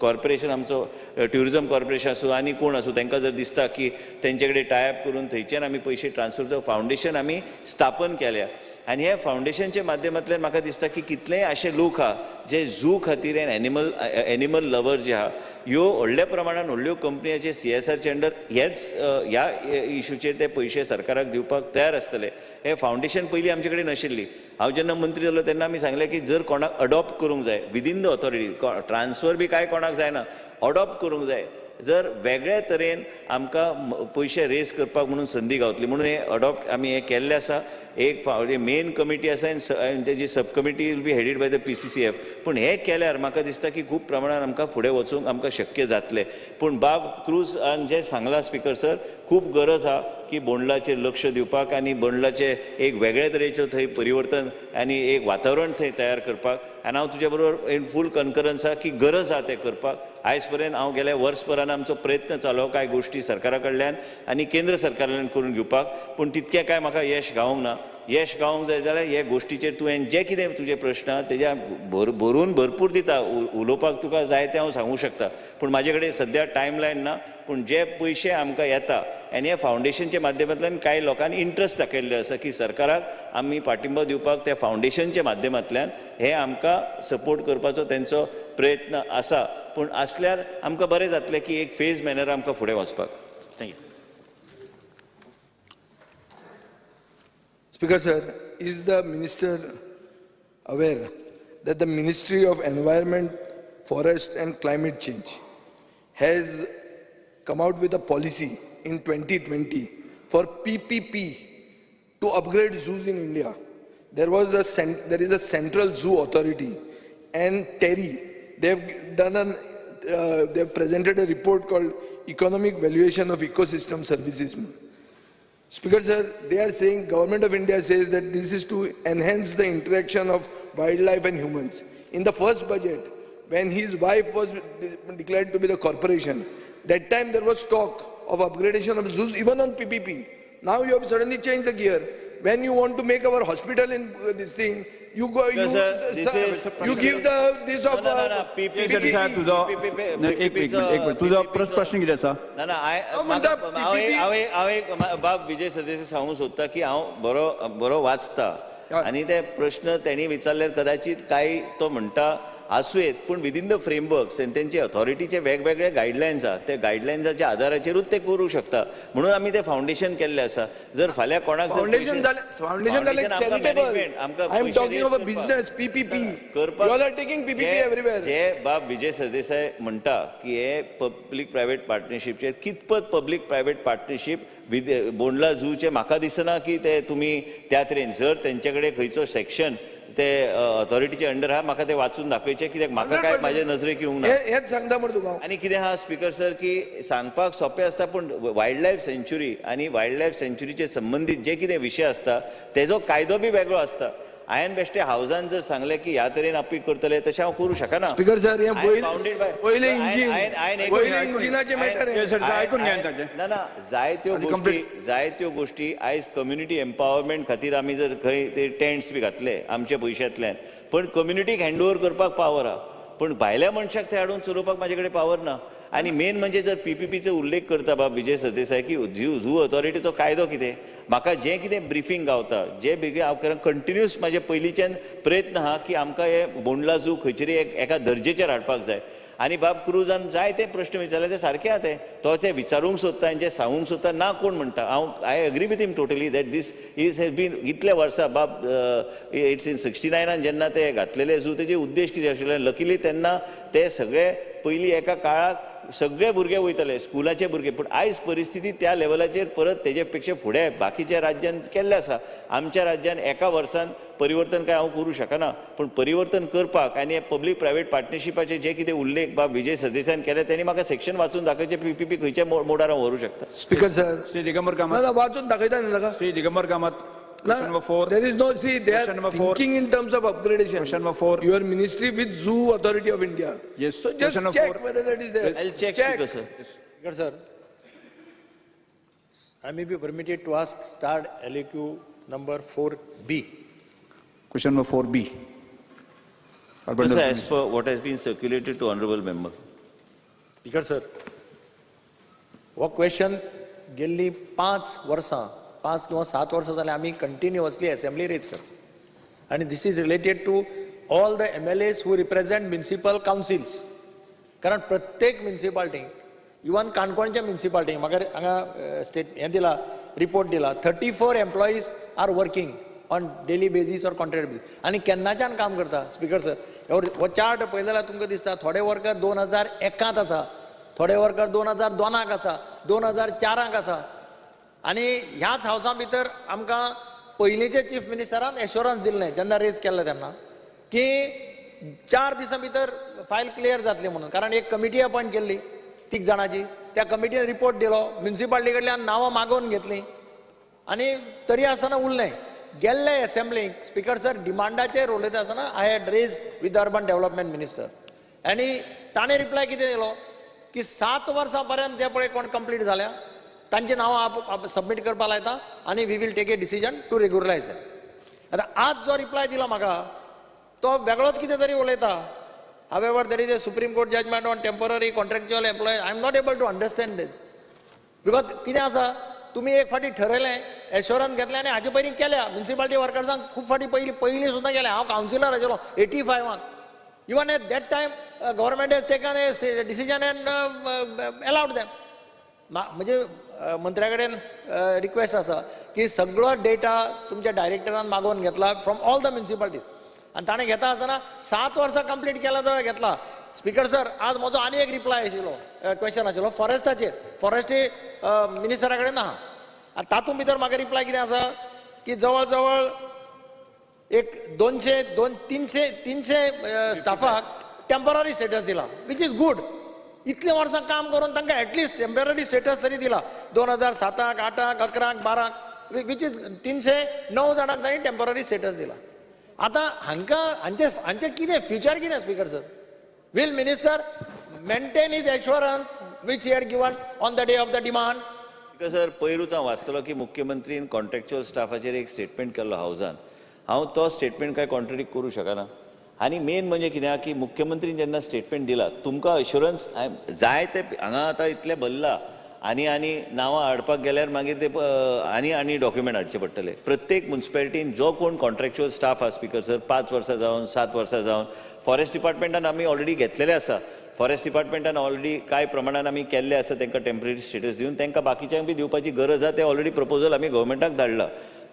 कॉर्पोरेशन आमचो ट्युरिजम कॉर्पोरेशन आसूं आनी कोण आसूं, तांकां जर दिसता की तेंचे कडेन टायप करून थंयच्यान आमी पयशे ट्रान्सफर, फावंडेशन आमी स्थापन केल्या. आनी ह्या फावंडेशनच्या माध्यमांतल्यान म्हाका दिसता की कितलेय अशे लोक आहा जे झू खातीर आनी एनिमल लवर जे आहा, ह्यो व्हडल्या प्रमाणान व्हडल्यो कंपन्यांचे CSRचे अंडर हेच ह्या इशूचेर ते पयशे सरकाराक दिवपाक तयार आसतले. हें फावंडेशन पयलीं आमचे कडेन नाशिल्ली. हांव जेन्ना मंत्री जालो तेन्ना आमी सांगलें की जर कोणाक अडॉप्ट करूंक जाय विदीन the authority, transfer बी कांय कोणाक जायना, अडॉप्ट करूंक जाय, जर वेगळे तरेन आमकां पयशे रेज करपाक म्हणून संदी गावतली म्हणून हे अडॉप्ट आमी हें केल्लें आसा. एक मेन कमिटी आसा आनी तेजी sub committee will be headed by the PCCF. पूण हें केल्यार म्हाका दिसता की खूब प्रमाणान आमकां फुडें वचूंक आमकां शक्य जातलें. पूण बाब क्रूजान जें सांगलां स्पीकर सर, खूब गरज आहा की बोंडलाचेर लक्ष दिवपाक आनी बोंडलाचें एक वेगळे तरेचें थंय परिवर्तन आनी एक वातावरण थंय तयार करपाक. आनी हांव तुज्या बरोबर इन फूल कन्करन्स आहा की गरज आहा तें करपाक. आयज पर्यंत हांव गेल्या वर्सभरान आमचो प्रयत्न चालू कांय गोश्टी सरकारा कडल्यान आनी केंद्र सरकारान करून घेवपाक, पूण तितकें कांय म्हाका यश गावूंक ना. यश गावूंक जाय जाल्यार हे गोश्टीचेर तुवें जे कितें तुजे प्रश्न आहा तेज्या भरून भरपूर दिता, उलोवपाक तुका जाय तें हांव सांगूंक शकता, पूण म्हाजे कडेन सद्या टायम लायन ना. पूण जे पयशे आमकां येता आनी ह्या फावंडेशनच्या माध्यमांतल्यान कांय लोकांनी इंट्रस्ट दाखयल्ले आसा की सरकाराक आमी पाठिंबो दिवपाक त्या फावंडेशनच्या माध्यमांतल्यान हे आमकां सपोर्ट करपाचो तेंचो प्रयत्न आसा. पूण आसल्यार आमकां बरें जातलें की एक फेज मॅनर आमकां फुडें वचपाक. Thank you. Speaker sir, is the minister aware that the Ministry of Environment, Forest and Climate Change has come out with a policy in 2020 for PPP to upgrade zoos in India? There is a central zoo authority and TERI. They have done they have presented a report called Economic Valuation of Ecosystem Services. Speaker sir, they are saying, Government of India says that this is to enhance the interaction of wildlife and humans. In the first budget, when his wife was declared to be the corporation, that time there was talk of upgradation of zoos even on PPP. Now you have suddenly changed the gear. When you want to make our hospital in this thing, you go, you, you give the this of PPP. तुझो प्रश्न कितें आसा? ना ना, हांव एक बाब विजय सरदेसाय सांगूंक सोदता की हांव बरो बरो वाचता आनी ते प्रश्न तेणी विचारल्यार कदाचित कांय तो म्हणटा आसूं येत, पूण विदीन the frameworks आनी तेंचे ऑथॉरिटीचे वेगवेगळे गायडलायन्स आहा, त्या गायडलायन्साच्या आदाराचेरूच ते करूं शकता. म्हणून आमी ते फावंडेशन केल्लें आसा. जर फाल्यां कोणाक फावंडेशन जालें, फावंडेशन जालें charitable, I am talking of a business PPP करपाक. You all are taking PPP everywhere. जे बाब विजय सरदेसाय म्हणटा की हे पब्लीक प्रायवेट पार्टनरशीपचेर कितपत public private partnership with Bondla झूचे म्हाका दिसना की ते तुमी त्या तरेन जर तेंचे कडेन खंयचो सेक्शन ते ऑथॉरिटीचे अंडर आहा, म्हाका ते वाचून दाखयचे, कित्याक म्हाका काय म्हाजे नजरेक येवंक ना. हेंच सांगता मरे तुका. आनी कितें आहा स्पीकर सर की सांगपाक सोंपें आसता, पूण वायल्ड लायफ सँच्युरी आनी वायल्ड लायफ सँच्युरीचे संबंदीत जे कितें विशय आसता तेजो कायदो बी वेगळो आसता. हांवें बेश्टे हावजान जर सांगलें की ह्या तरेन आपी करतले तशें हांव करूं शकना. स्पीकर सर, हें वयलें इंजीन, वयलें इंजिनाचें मॅटर. आयकून घेयात ताचें. ना ना, जायत्यो गोश्टी, जायत्यो गोश्टी आयज कम्युनिटी एम्पावरमेंट खातीर आमी जर खंय ते टेंट्स बी घातले आमच्या पयशांतल्यान, पण कम्युनिटीक हँड ओवर करपाक पावर आहा, पण भायल्या मनशाक ते हाडून चलोवपाक म्हाजे कडेन पावर ना. आनी मेन म्हणजे जर पीपीपीचो उल्लेख करता बाब विजय सरदेसाय की झू ऑथॉरिटीचो कायदो कितें, म्हाका जें कितें ब्रिफींग गावता जे बेगीन हांव कारण कंटिन्युअस म्हाजे पयलींच्यान प्रयत्न आहा की आमकां हे बोंडला झू खंयतरी एका दर्जेचेर हाडपाक जाय. आनी बाब क्रुजान जायते प्रश्न विचारले ते सारके आहा, ते तो ते विचारूंक सोदता आनी जे सांगूंक सोदता ना कोण म्हणटा. हांव I agree with him totally that this is has been इतल्या वर्सां बाब it's in 69 जेन्ना ते घातलेले झू तेजे उद्देश कितें आशिल्ले, लकीली तेन्ना ते सगळे पयलीं एका काळाक सगळे भुरगे वयताले स्कुलाचे भुरगे, पूण आयज परिस्थिती त्या लेवलाचेर परत तेजे पेक्षा फुडें बाकीच्या राज्यान केल्लें आसा. आमच्या राज्यान एका वर्सान परिवर्तन काय हांव करूं शकना, पूण परिवर्तन करपाक आनी पब्लीक प्रायवेट पार्टनरशिपाचे जे कितें उल्लेख बाब विजय सरदेसायान केले तेणी म्हाका सेक्शन वाचून दाखयचे पीपीपी खंयच्या मोडार हांव व्हरूं शकता. स्पीकर सर, श्री दिगंबर कामत वाचून दाखयता न्ही ताका. Shri Digambar Kamat. Question number 4. There is no, see, they are thinking in terms of upgradation. Question number 4. Your ministry with Zoo Authority of India. Yes. So just check whether that is there. I'll check, Speaker sir. Yes. Speaker sir, I may be permitted to ask starred LAQ number 4B. Question number 4B. Sir, as per what has been circulated to honorable member. Speaker sir, what question गेल्ली 5 वर्सां, 5 किंवा 7 वर्सां जाल्यार आमी continuously assembly rays करता आनी this is related to all the MLAs who represent municipal councils. कारण प्रत्येक म्युनिसिपालिटीक, इवन काणकोणच्या म्युनिसिपालिटीक म्हाका हांगा स्टेट हें दिला, रिपोर्ट दिला, 34 employees are working on daily basis or contract basis आनी केन्नाच्यान काम करता. स्पीकर सर, हो चार्ट पळयलो जाल्यार तुमकां दिसता थोडे वर्कर 2001 आसा, थोडे वर्कर 2002 आसा, 2004 आसा. आनी ह्याच हावसा भितर आमकां पयलींचे चीफ मिनिस्टरान एश्योरन्स दिल्लें जेन्ना रेज केल्लें तेन्ना की 4 दिसां भितर फायल क्लियर जातली म्हणून, कारण एक कमिटी अपॉयंट केल्ली 3 जाणांची, त्या कमिटीन रिपोर्ट दिलो, म्युनिसिपालिटी कडल्यान नांवां मागोवन घेतलीं आनी तरी आसतना उरलें. गेल्ले एसेंब्लीक स्पीकर सर डिमांडाचेर उलयता आसतना I had raise with urban development minister आनी ताणें रिप्लाय कितें दिलो की 7 वर्सां पर्यंत जे पळय कोण कंप्लीट जाल्या तांची नांवां सबमीट करपाक लायता आनी we will take a decision to regularise. आतां आज जो रिप्लाय दिला म्हाका तो वेगळोच कितें तरी उलयता. However, there is a Supreme Court judgment on temporary contractual employee. I am not able to understand this because कितें आसा, तुमी एक फावटी ठरयलें, एश्योरन्स घेतलें आनी हाजे पयलीं केल्या म्युनिसिपालिटी वर्कर्सांक खूब फावटी पयलीं सुद्दां केल्या. हांव कावन्सिलर आशिल्लो 85. Even at that time government has taken a decision and allowed them. म्हणजे मंत्र्या कडेन रिक्वेस्ट आसा की सगळो डेटा तुमच्या डायरेक्टरान मागोवन घेतला फ्रॉम ऑल the municipalities आनी ताणें घेता आसतना 7 वर्सां कंप्लीट केला तो घेतला. स्पीकर सर, आज म्हजो आनी एक रिप्लाय आशिल्लो, क्वेश्चन आशिल्लो फॉरेस्टाचेर, फॉरेस्टी मिनिस्टरा कडेन आहा आनी तातूंत भितर म्हाका रिप्लाय कितें आसा की जवळ जवळ एक 200-300 स्टाफाक टेम्पररी स्टेटस दिला, which is good. इतले वर्सां काम करून तांकां एटलिस्ट टेम्पररी स्टेटस तरी दिला 2007, 8, 11, 12, which is 309 जाणांक तांणी टेम्पररी स्टेटस दिला. आतां हांकां हांचें कितें फ्युचर कितें speaker sir? Will minister maintain his assurance which he had given on the day of the demand? Speaker sir, पयरूच हांव वाचतलो की मुख्यमंत्रीन कॉन्ट्रॅक्च्युअल स्टाफाचेर एक स्टेटमेंट केल्लो हावजान, हांव तो स्टेटमेंट कांय कॉन्ट्रडिक्ट करूं शकना. आनी मेन म्हणजे कितें आहा की मुख्यमंत्रीन जेन्ना स्टेटमेंट दिला तुमकां अश्योरन्स जाय ते हांगा आतां इतलें भरला आनी आनी नांवां हाडपाक गेल्यार मागीर ते आनी आनी डॉक्युमेंट हाडचे पडटले. प्रत्येक म्युनिसिपालिटीन जो कोण कॉन्ट्रॅक्च्युअल स्टाफ आहा स्पीकर सर, 5 वर्सां जावन 7 वर्सां जावन फॉरेस्ट डिपार्टमेंटान आमी ऑलरेडी घेतलेले आसा. फॉरेस्ट डिपार्टमेंटान ऑलरेडी कांय प्रमाणान आमी केल्ले आसा तांकां टेम्पररी स्टेटस दिवन तांकां बाकीच्यांक बी दिवपाची गरज आहा, ते ऑलरेडी प्रपोजल आमी गव्हर्मेंटाक धाडला.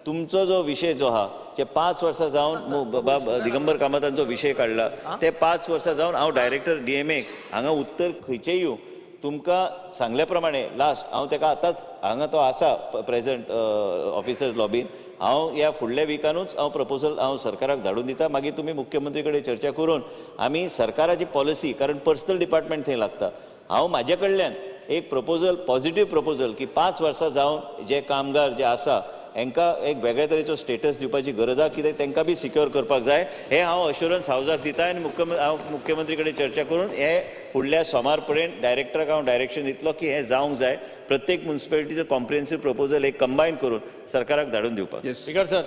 तुमचो जो विशय जो आहा जे 5 वर्सां जावन बाब दिगंबर कामतांचो विशय काडला ते 5 वर्सां जावन हांव डायरेक्टर डीएमए हांगा उत्तर खंयचेय येवं तुमकां सांगल्या प्रमाणे लास्ट हांव ताका आतांच हांगा तो आसा प्रेजंट ऑफिसर लॉबीन, हांव ह्या फुडल्या विकानूच हांव प्रपोजल हांव सरकाराक धाडून दिता. मागीर तुमी मुख्यमंत्री कडेन चर्चा करून आमी सरकाराची पॉलिसी, कारण पर्सनल डिपार्टमेंट थंय लागता, हांव म्हाजे कडल्यान एक प्रपोजल, पॉझिटीव प्रपोजल की 5 वर्सां जावन जे कामगार जे आसा हांकां एक वेगळे तरेचो स्टेटस दिवपाची गरज आहा, कित्याक तांकां बी सिक्योर करपाक जाय. हें हांव अश्युरन्स हावजाक दिता आनी हांव मुख्यमंत्री कडेन चर्चा करून हे फुडल्या सोमार पर्यंत डायरेक्टराक हांव डायरेक्शन दितलो की हें जावंक जाय, प्रत्येक म्युनिसिपालिटीचो कॉम्प्रिहेन्सीव प्रपोजल एक कंबायन करून सरकाराक धाडून दिवपाक. स्पीकर सर,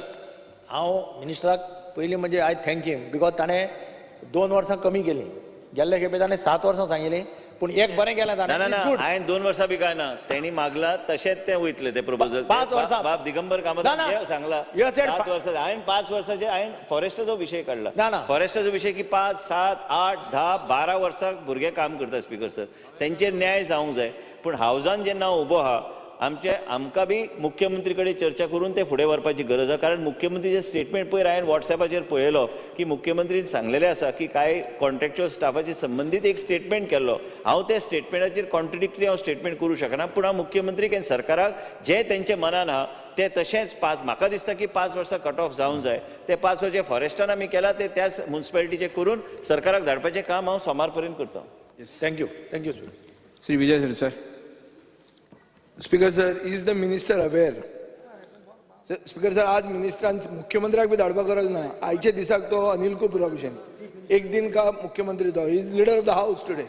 हांव मिनिस्टराक पयलीं म्हणजे I thank him because ताणें 2 वर्सां कमी केलीं. गेल्ले खेपे ताणें 7 वर्सां सांगिल्लीं, पूण एक बरें केलें ताणें. ना ना, हांवें 2 वर्सां बी काय ना, तेणी मागला तशेंच तें वयतलें तें प्रपोजल. 5 वर्सां बाब दिगंबर कामत सांगला 7 वर्सां, हांवें 5 वर्सांचे हांवें फॉरेस्टाचो विशय काडला. ना, फॉरेस्टाचो विशय की 5, 7, 8, 10, 12 वर्सां भुरगे काम करता स्पीकर सर, तेंचेर न्याय जावंक जाय. पूण हावजान जेन्ना उबो आहा, आमचे आमकां बी मुख्यमंत्री कडेन चर्चा करून ते फुडें व्हरपाची गरज आसा. कारण मुख्यमंत्रीचें स्टेटमेंट पयर हांवें वॉट्सएपाचेर पळयलो की मुख्यमंत्रीन सांगलेलें आसा की कांय कॉन्ट्रॅक्च्युअल स्टाफाचे संबंदीत एक स्टेटमेंट केल्लो. हांव त्या स्टेटमेंटाचेर कॉन्ट्रडिक्टरी हांव स्टेटमेंट करूं शकना, पूण हांव मुख्यमंत्रीक आनी सरकाराक जें तेंच्या मनान आहा ते तशेंच 5, म्हाका दिसता की 5 वर्सां कट ऑफ जावंक जाय. ते 5 वर्सां फॉरेस्टान आमी केला ते त्याच म्युनिसिपालिटीचें करून सरकाराक धाडपाचें काम हांव सोमार पर्यंत करता. Thank you. Thank you Shri Vijay Sardesai. Speaker sir, is the minister aware? Speaker sir, आज मिनिस्टरान मुख्यमंत्र्याक बी धाडपाक गरज ना. आयच्या दिसाक तो अनिल कपूरा भशेन एक दिन का मुख्यमंत्री तो is leader of the house today,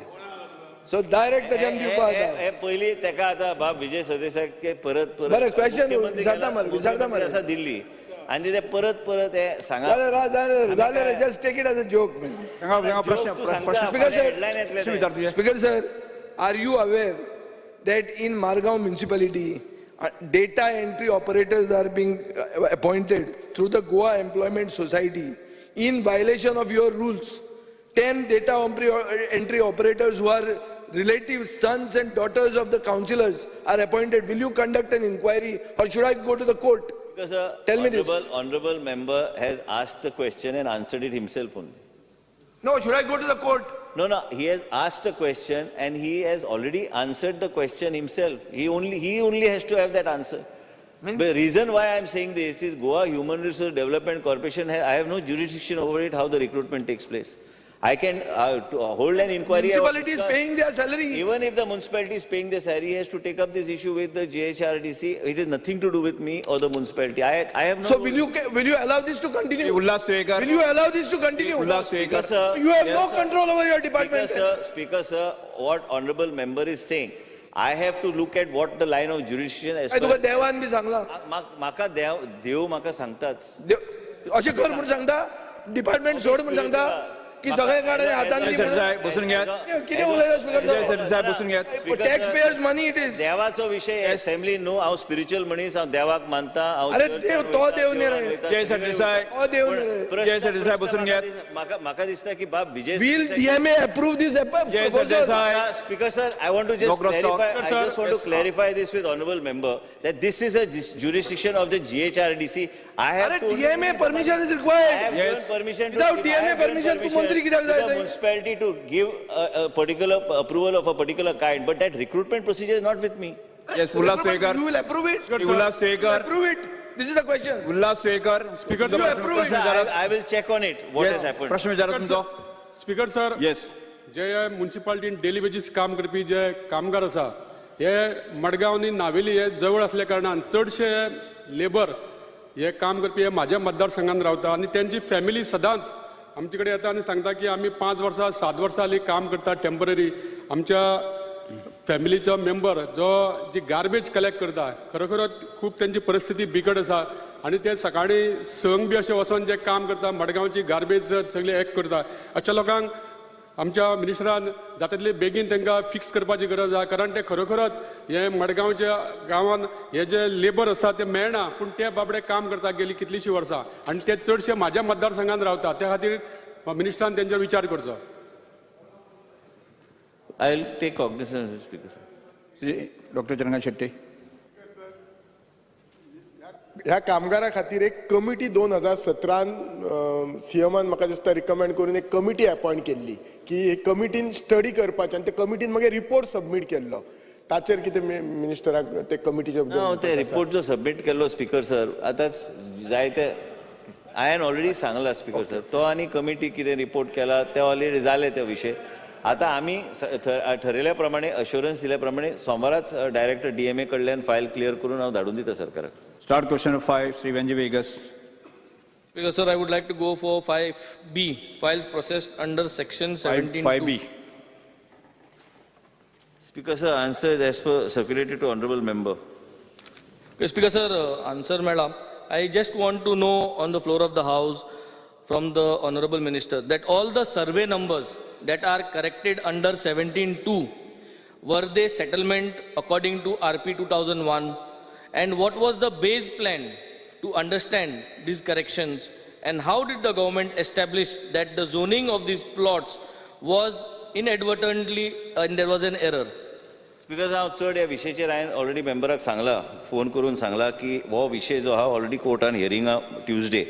so direct ताच्यान दिवपाक जाता. पयलीं ताका आतां बाब विजय सरदेसाय परत परत बरें क्वेश्चन विचारता मरे, विचारता मरे आसा दिल्ली आनी ते परत परत हे सांगा. जालें रे, just take it as a joke. प्रश्न speaker sir, speaker sir, are you aware that in Margao municipality, data entry operators are being appointed through the Goa Employment Society in violation of your rules? 10 data entry operators who are relatives, sons and daughters of the councillors are appointed. Will you conduct an inquiry or should I go to the court? Because tell me this. Honorable member has asked the question and answered it himself only. No, should I go to the court? No, no, he has asked a question and he has already answered the question himself. He only has to have that answer. The reason why I am saying this is Goa Human Resource Development Corporation, I have no jurisdiction over it, how the recruitment takes place. I can hold an inquiry. Municipality is paying their salary. Even if the municipality is paying their salary, he has to take up this issue with the GHRDC. It is nothing to do with me or the municipality. I have no. So will you allow this to continue? Ulhas Tuyenkar. Will you allow this to continue? Ulhas Tuyenkar. Sir, you have no control over your department. Speaker, sir, what honorable member is saying, I have to look at what the line of jurisdiction as. तुका देवान बी सांगला. म्हाका देव म्हाका सांगताच. अशें कर म्हूण सांगता, डिपार्टमेंट सोड म्हूण सांगता. की सगळे काडे हातान बसून घेत कितें उलयता स्पीकर साहेब, बसून घेत. Tax payers money it is. देवाचो विशय असेंब्ली न्हू, हांव स्पिरिच्युअल मनीस, हांव देवाक मानता. अरे देव तो देव न्ही रे, जय सरदेसाय, तो देव न्ही रे. जय सरदेसाय बसून घेत. म्हाका दिसता की बाब Vijay will DMA approve this Jay Sardesai. Speaker sir, I want to just clarify, I just want to clarify this with honourable member that this is a jurisdiction of the GHRDC. I have to DMA permission is required. Yes, permission without DMA permission तू मंत्री कित्याक जाय? The municipality to give a particular approval of a particular kind, but that recruitment procedure is not with me. Yes, Ulhas Tuyenkar. You will approve it? Ulhas Tuyenkar. Approve it. This is the question. Ulhas Tuyenkar. Speaker, you approve it. I will check on it. What has happened? प्रश्न विचारा तुमचो. Speaker sir. Yes. जे म्युनिसिपालिटीन daily wages काम करपी जे कामगार आसा, हे मडगांव आनी नावेली हे जवळ असल्या कारणान चडशे लेबर हे काम करपी हे म्हाज्या मतदारसंघान रावता आनी तेंची फॅमिली सदांच आमचे कडेन येता आनी सांगता की आमी 5 वर्सां 7 वर्सां जालीं काम करता टेंपररी. आमच्या फॅमिलीचो मेंबर जो जी गार्बेज कलेक्ट करता, खरोखर खूब तेंची परिस्थिती बिकट आसा आनी ते सकाळीं 6 बी अशें वचोन जे काम करता, मडगांवची गार्बेज सगळी एक करता. अशा लोकांक आमच्या मिनिस्टरान जाता तितले बेगीन तांकां फिक्स करपाची गरज आसा, कारण ते खरोखरच हे मडगांवच्या गांवान हे जे लेबर आसा ते मेळना, पूण ते बाबडे काम करता गेली कितलीशीं वर्सां आनी ते चडशे म्हाज्या मतदारसंघान रावता. त्या खातीर मिनिस्टरान तेंचेर विचार करचो. I will take cognizance, speaker sir. Shri doctor Chandrakant Shetty. ह्या कामगारा खातीर एक कमिटी 2017 सीएमान म्हाका दिसता रिकमेंड करून एक कमिटी अपॉयंट केल्ली की हे कमिटीन स्टडी करपाचें आनी ते कमिटीन मागीर रिपोर्ट सबमीट केल्लो. ताचेर कितें मिनिस्टराक ते कमिटीचे ते रिपोर्ट जो सबमीट केल्लो स्पीकर सर, आतां जायते हांवें ऑलरेडी सांगला स्पीकर सर, तो आनी कमिटी कितें रिपोर्ट केला ते ऑलरेडी जाले ते विशय. आतां आमी ठरयल्या प्रमाणे, अश्योरन्स दिल्या प्रमाणे सोमाराच डायरेक्टर डीएमए कडल्यान फायल क्लियर करून हांव धाडून दिता सरकाराक. Start question number 5, Shri Venzy Viegas. Speaker, sir, I would like to go for 5B, files processed under section 17. 5B. Speaker sir, answer is as per circulated to honourable member. Okay, Speaker, sir, answer madam. I just want to know on the floor of the house from the honorable minister that all the survey numbers that are corrected under 17.2, were they settlement according to RP 2001, and what was the base plan to understand these corrections, and how did the government establish that the zoning of these plots was inadvertently and there was an error? Because हांव चड ह्या विशयाचेर हांवें already मेंबराक सांगला, phone करून सांगला की हो विशय जो आहा ऑलरेडी कोर्टान हियरींग आहा ट्युजडे.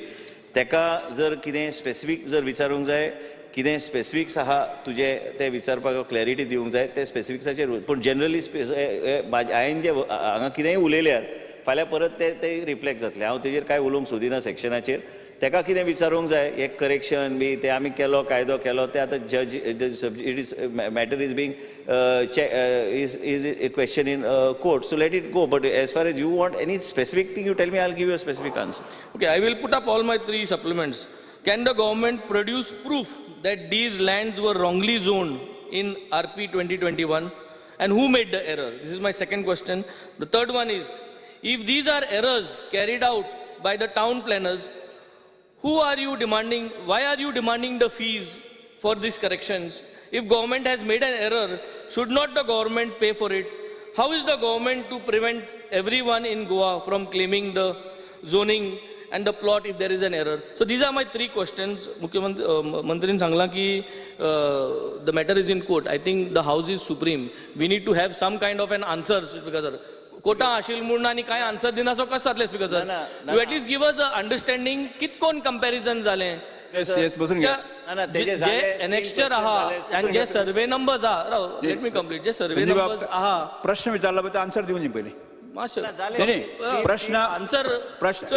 तेका जर कितें स्पेसिफीक जर विचारूंक जाय, कितें स्पेसिफिक्स आहा तुजे ते विचारपाक क्लॅरिटी दिवंक जाय ते स्पेसिफिक्साचेर. पूण जनरली हांवें जे हांगा कितेंय उलयल्यार फाल्यां परत ते ते रिफ्लेक्ट जातले. हांव तेजेर कांय उलोवंक सोदिना सेक्शनाचेर. तेका कितें विचारूंक जाय एक करेक्शन बी ते आमी केलो कायदो केलो ते आतां जज it is matter is being is a question in court, so let it go. But as far as you want any specific thing, you tell me, I give you a specific answer. Okay, I will put up all my 3 supplements. Can the government produce proof that these lands were wrongly zoned in RP 2021, and who made the error? This is my second question. The third one is, if these are errors carried out by the town planners, who are you demanding, why are you demanding the fees for these corrections? If government has made an error, should not the government pay for it? How is the government to prevent everyone in Goa from claiming the zoning and the plot if there is an error? So these are my 3 questions. Mantrin sangla ki the matter is in court. I think the house is supreme. We need to have some kind of an answer, Speaker sir. Kota आशिल म्हणून आनी काय answer दिना so कसं जातलें speaker sir? You at least give us a understanding कितकोन comparison जालें. येस, बसून घ्या. जे एनेक्स्चर आहा आनी जे सर्वे नंबर्स आहा, राव let me complete. जे सर्वे नंबर्स आहा, प्रश्न विचारला पळय आन्सर दिवन पयलीं. प्रश्न आन्सर प्रश्न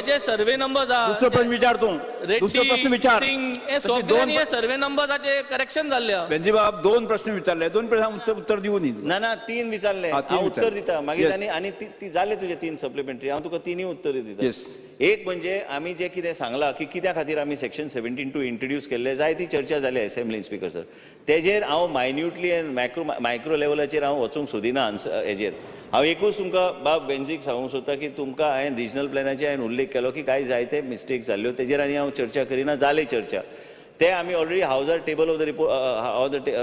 जे सर्वे नंबर्स आहा, दुसरो प्रश्न विचार तूं, दुसरो प्रश्न विचार. हे सर्वे नंबर्साचे करेक्शन जाल्ले. वेंजीबाब 2 प्रश्न विचारले, 2 प्रश्न उत्तर दिवन. ना ना, 3 विचारले, हांव उत्तर दिता मागीर. आनी आनी ती जाले तुजे 3 सप्लिमेंटरी, हांव तुका 3 उत्तर दिता. एक म्हणजे आमी जे कितें सांगलां की कित्या खातीर आमी सेक्शन 17(2) इंट्रोड्यूस केल्ले, जाय ती चर्चा जाली असेंब्लीन स्पीकर सर. तेजेर हांव मायन्युटली एंड मायक्रो लेवलाचेर हांव वचूंक सोदिना आन्सर हेजेर. हांव एकूच तुमकां बाब वेंजीक सांगूंक सोदता की तुमकां हांवें रिजनल प्लॅनाचेर हांवें उल्लेख केलो की कांय जायते मिस्टेक जाल्ल्यो, तेजेर आनी हांव चर्चा करिना. जाले चर्चा ते आमी already हावजार table of the report,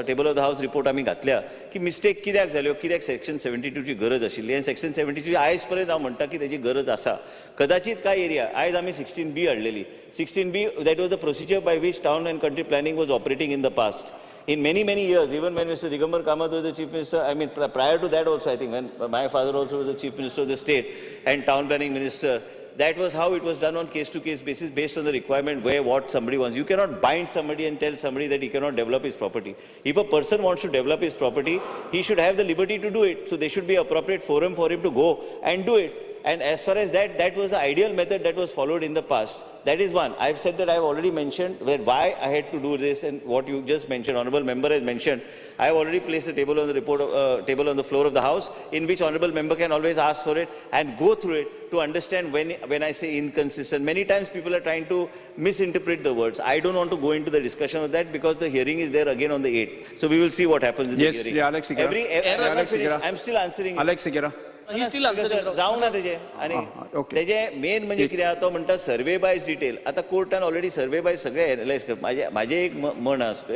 table of the house report आमी घातल्या की मिस्टेक कित्याक जाल्यो, कित्याक सेक्शन 72ची गरज आशिल्ली. आनी सेक्शन 72 आयज पर्यंत हांव म्हणटा की तेजी गरज आसा. कदाचित कांय एरिया आयज आमी 16B हाडलेली. 16B that was the procedure by which town and country planning was operating in the past. In many, many years, even when Mr. Digambar Kamath was the chief minister, I mean, prior to that also, I think, when my father also was the chief minister of the state and town planning minister, that was how it was done on case-to-case basis based on the requirement where what somebody wants. You cannot bind somebody and tell somebody that he cannot develop his property. If a person wants to develop his property, he should have the liberty to do it. So there should be appropriate forum for him to go and do it. And as far as that, that was the ideal method that was followed in the past. That is one. I've said that I've already mentioned that why I had to do this and what you just mentioned, Honorable Member has mentioned. I've already placed a table on the report, table on the floor of the House, in which Honorable Member can always ask for it and go through it to understand when I say inconsistent. Many times people are trying to misinterpret the words. I don't want to go into the discussion of that because the hearing is there again on the 8th. So we will see what happens in the hearing. Yes, Alex Sequeira. I'm still answering. Alex Sequeira. जावंक ना तेजे आनी तेजे main म्हणजे कितें आहा, तो म्हणटा सर्वे बायज डिटेल. आतां कोर्टान ऑलरेडी सर्वे बायज सगळें एनलायज कर. म्हाजें एक म्हण आसा,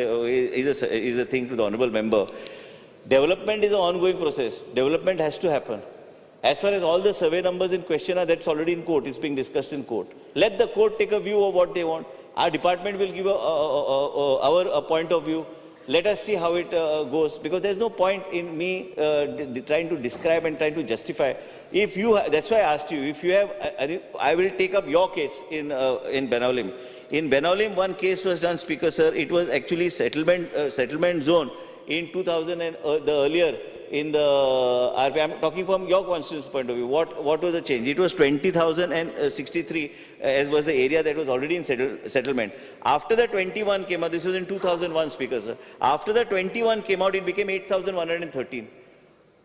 is a thing to the honourable member, development is a ongoing process. Development has to happen. As far as all the survey numbers in question are, that's already in court, it's being discussed in court. Let the court take a view of what they want. Our department will give our point of view. Let us see how it goes, because there's no point in me trying to describe and trying to justify. If you, that's why I asked you, if you have, I will take up your case in Benaulim. In Benaulim, one case was done, Speaker sir. It was actually settlement zone in 2000 and the earlier in the RP. I'm talking from your constituency point of view. What was the change? It was 20,063 as was the area that was already in settlement. After the 21 came out, this was in 2001, Speaker, sir. After the 21 came out, it became 8,113.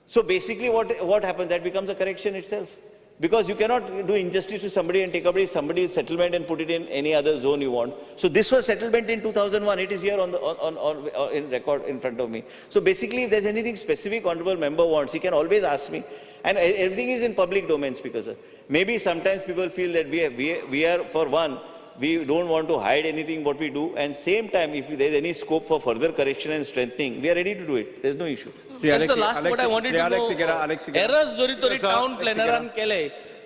So basically what happens, that becomes a correction itself. Because you cannot do injustice to somebody and take away somebody's settlement and put it in any other zone you want. So this was settlement in 2001. It is here on the on in record in front of me. So basically, if there's anything specific honorable member wants, he can always ask me. And everything is in public domain, Speaker sir. Maybe sometimes people feel that we are, for one, we don't want to hide anything what we do. And same time, if there's any scope for further correction and strengthening, we are ready to do it. There's no issue. That's the last what I wanted to know. Errors जरी तरी town प्लॅनरान केले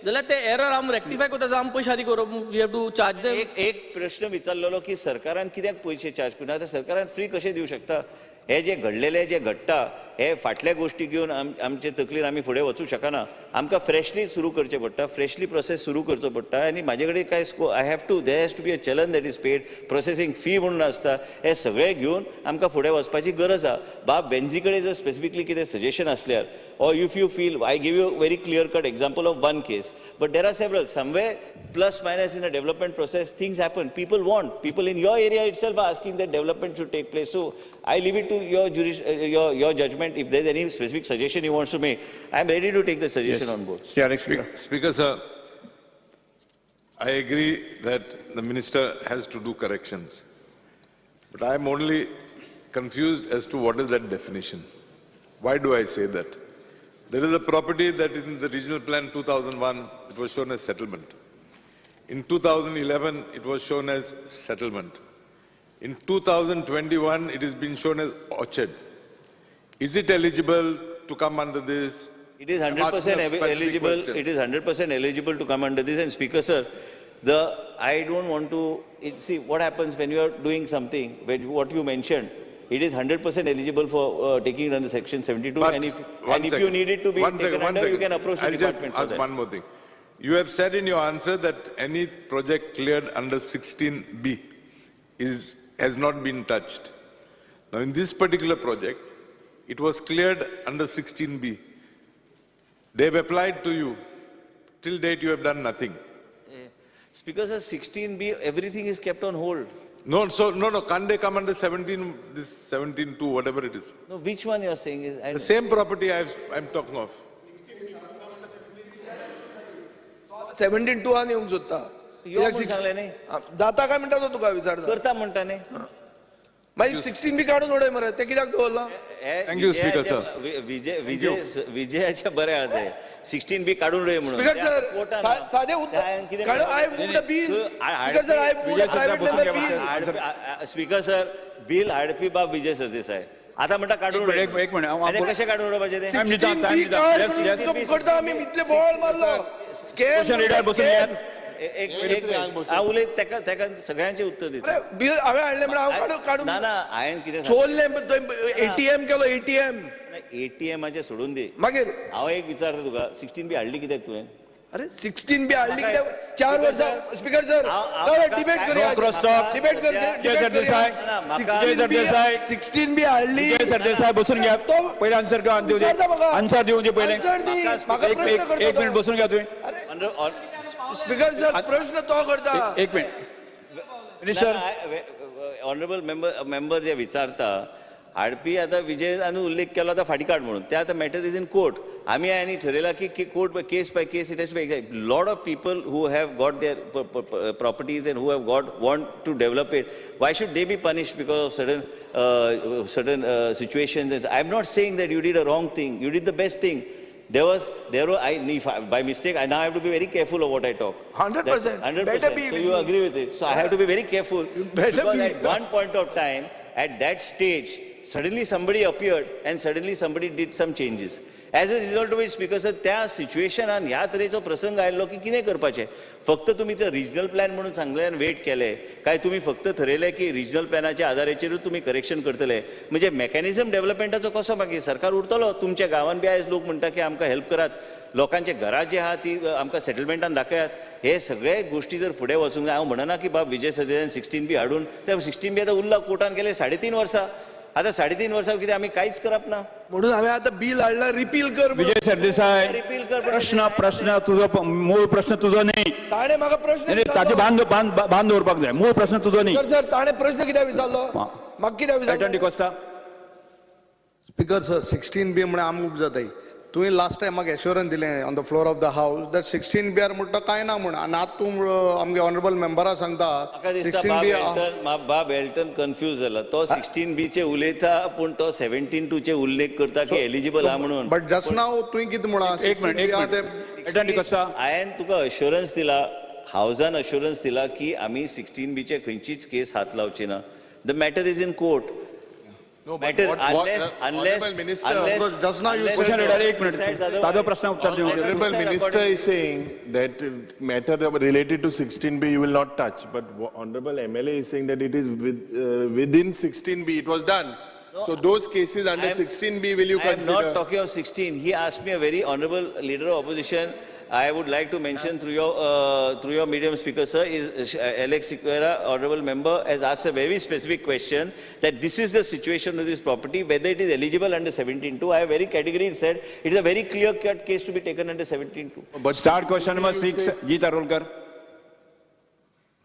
जाल्यार ते error आम rectify करता, आम पयशे आदी करप, we have to charge them. एक प्रश्न विचारलेलो की सरकारान कित्याक पयशे चार्ज करूं, आतां सरकारान फ्री कशें दिवं शकता? हे जे घडलेले जे घडटा हे फाटल्या गोष्टी घेवन आमचे तकलीन आमी फुडें वचूं शकना. आमकां फ्रेशली सुरू करचें पडटा, फ्रेशली प्रोसेस सुरू करचो पडटा. आनी म्हाजे कडेन काय I have to, there has to be a challan that is paid, processing fee म्हणून आसता, हे सगळें घेवन आमकां फुडें वचपाची गरज आसा. बाब बेन्जी कडेन जर स्पेसिफिकली कितें सजेशन आसल्यार, or if you feel, I give you a very clear cut example of one case, but there are several. Somewhere plus minus in a development process, things happen. People want, people in your area itself are asking that development should take place. So I leave it to your your judgment. If there's any specific suggestion you want to make, I'm ready to take the suggestion on board. Speaker sir, I agree that the minister has to do corrections, but I'm only confused as to what is that definition. Why do I say that? There is a property that in the regional plan 2001, it was shown as settlement. In 2011, it was shown as settlement. In 2021, it has been shown as orchard. Is it eligible to come under this? It is 100% eligible. It is 100% eligible to come under this. And Speaker sir, I don't want to see what happens when you are doing something, when what you mentioned, it is 100% eligible for taking it under section 72. But and if you need it to be taken under, you can approach the department for that. I'll just ask one more thing. You have said in your answer that any project cleared under 16B has not been touched. Now, in this particular project, it was cleared under 16B. They have applied to you. Till date, you have done nothing. Speaker sir, 16B, everything is kept on hold. No, so no, can't they come under 17, this 17(2), whatever it is? No, which one you are saying is? The same property I'm talking of. 17(2) आनी येवंक सोदता. जाता काय म्हणटा तो तुका विचारता. करता म्हणटा न्ही. मागीर 16B काडून उडय मरे, ते कित्याक दवरला? Thank you, Speaker sir. विजयाच्या बरें आसा तें. 16B काडून उडय म्हणून. स्पीकर सर, सादे उत्तर. I moved a bill. Speaker sir, I moved a private member bill. Speaker sir, bill हाडपी बाब विजय सरदेसाय. आता म्हणटा काडून उडय. एक मिनिट, कशें काडून उडोवपाचें तें? 16B काड म्हणून करता आमी, इतले बोवाळ मारलो. स्कॅम. एक हांव उलयत तेका तेका सगळ्यांचें उत्तर दिता. बिल हांवें हाडलें म्हणून हांव काडून ना ना, हांवें कितें चोरलें, एटीएम केलो. एटीएम एटीएमाचें सोडून दी. मागीर हांव एक विचारता तुका, 16B हाडली कित्याक तुवें? अरे 16B हाडली कित्याक? 4 वर्सां. स्पीकर सर, डिबेट करूया, डिबेट करूया. 16B हाडली. विजय सरदेसाय बसून घ्या. पयलें आन्सर दिवं दी, आन्सर दिवं दी पयलें. एक मिनिट बसून घ्या तुवें. स्पीकर सर, प्रश्न तो करता. एक मिनिट मिनिस्टर. ऑनरेबल मेंबर जे विचारता हाडपी आतां विजयान उल्लेख केलो आतां फाटीं काड म्हणून, ते आतां मॅटर is in court. आमी आनी ठरयलां की court case by case it has to be. Lot of people who have got their properties and who have got want to develop it, why should they be punished because of certain situations? I am not saying that you did a wrong thing, you did the best thing. There were, by mistake, I now have to be very careful of what I talk. 100%. 100%. Better be. So you agree with it. So I have to be very careful. Better because be. At one point of time, at that stage, suddenly somebody appeared and suddenly somebody did some changes. As a result of which, Speaker sir, त्या सिच्युएशनान ह्या तरेचो प्रसंग आयलो की कितें करपाचें? फक्त तुमी जर रिजनल प्लॅन म्हणून सांगलें आनी वेट केलें काय तुमी फक्त थरयलें की रिजनल प्लॅनाच्या आदाराचेरूच तुमी करेक्शन करतले? म्हणजे मॅकॅनिझम डेव्हलपमेंटाचो कसो मागीर सरकार उरतलो? तुमच्या गांवान बी आयज लोक म्हणटा की आमकां हेल्प करात, लोकांच्या घरां जी आहा ती आमकां सेटलमेंटान दाखयात. हे सगळे गोश्टी जर फुडें वचूंक जाय, हांव म्हणना की बाब विजय सरदेसायान 16B हाडून, त्या 16B आतां उरला कोर्टान गेले 3.5 वर्सां. आतां 3.5 वर्सां कितें आमी कांयच करप ना. म्हणून हांवें आतां बील हाडला रिपील कर. विजय सरदेसाय, रिपील कर. प्रश्न प्रश्न तुजो मूळ प्रश्न तुजो न्ही. ताणें म्हाका प्रश्न ताचे भान भान भान दवरपाक जाय. मूळ प्रश्न तुजो न्ही. सर ताणें प्रश्न कित्याक विचारलो? म्हाका कित्याक विचारलो? डिकोस्ता. स्पीकर सर 16B म्हळ्यार आमकां जाताय. तुवें लास्ट टायम म्हाका एश्योरन्स दिलें on the floor of the house that 16BR म्हणटा कांय ना म्हूण, आनी आतां तूं आमगे ऑनरेबल मेंबरा सांगता 16B. बाब एल्टन कन्फ्यूज जाला. तो 16B चे उलयता पूण तो 17(2) चे उल्लेख करता की एलिजिबल आहा म्हणून. बट जस्ट नाव तुवें कितें म्हणा? एक मिनट. हांवें तुका अश्योरन्स दिला, हावजान अश्योरन्स दिला की आमी 16B चे खंयचीच केस हात लावची ना. The matter is in court. No, but matter what, unless, unless, Honorable Minister, unless, just now you said, एक मिनिट, ताजो प्रश्न उत्तर दिवंक. Honorable Minister is saying that matter related to 16B you will not touch, but Honorable MLA is saying that it is within 16B it was done. No, so those cases under 16B will you consider? I am not talking of 16. He asked me, a very honorable leader of opposition. I would like to mention through your medium, Speaker sir, is Alex Sequeira, honorable member, has asked a very specific question that this is the situation of this property, whether it is eligible under 17(2). I have very categorically said it is a very clear-cut case to be taken under 17(2). But start question number 6, Jeet Arolkar.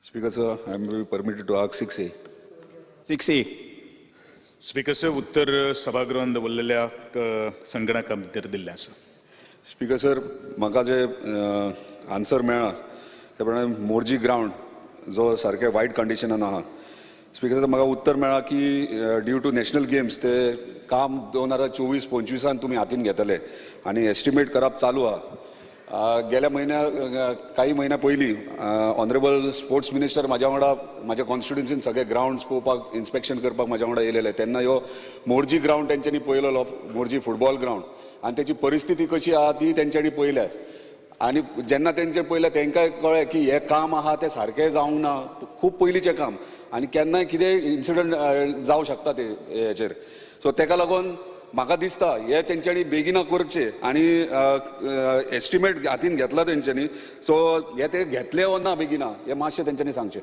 Speaker sir, I am permitted to ask 6A. 6A. Speaker sir, उत्तर सभागृहान दवरलेल्या संगणका भितर दिल्लें आसा. Speaker sir, म्हाका जे answer मेळ्ळा त्या प्रमाणे Morjim ground जो सारकें वायट कंडिशनान आहा. स्पीकर सर, म्हाका उत्तर मेळ्ळा की ड्यू टू नॅशनल गेम्स ते काम 2024-25 तुमी हातीन घेतले आनी एस्टिमेट करप चालू आहा. गेल्या म्हयन्या काही म्हयन्या पयलीं ऑनरेबल स्पोर्ट्स मिनिस्टर म्हाज्या वांगडा म्हाज्या कॉन्स्टिट्युन्सीन सगळे ग्रावंड्स पळोवपाक इन्स्पेक्शन करपाक म्हाज्या वांगडा येयलेले. तेन्ना ह्यो मोरजी ग्रावंड तेंच्यांनी पळयलेलो, मोरजी फुटबॉल ग्रावंड, आनी तेची परिस्थिती कशी आहा ती तेंच्यांनी पळयल्या. आनी जेन्ना तेंचे पळयलें तेंकांय कळ्ळें की हें काम आहा तें सारकें जावंक ना, खूब पयलींचें काम आनी केन्नाय कितेंय इन्सिडंट जावं शकता ते हेचेर. सो तेका लागून म्हाका दिसता हे तेंच्यांनी बेगिना करचें आनी एस्टिमेट हातीन घेतला तेंच्यांनी, सो हे ते घेतले वो ना बेगिना हे मातशें तेंच्यांनी सांगचें.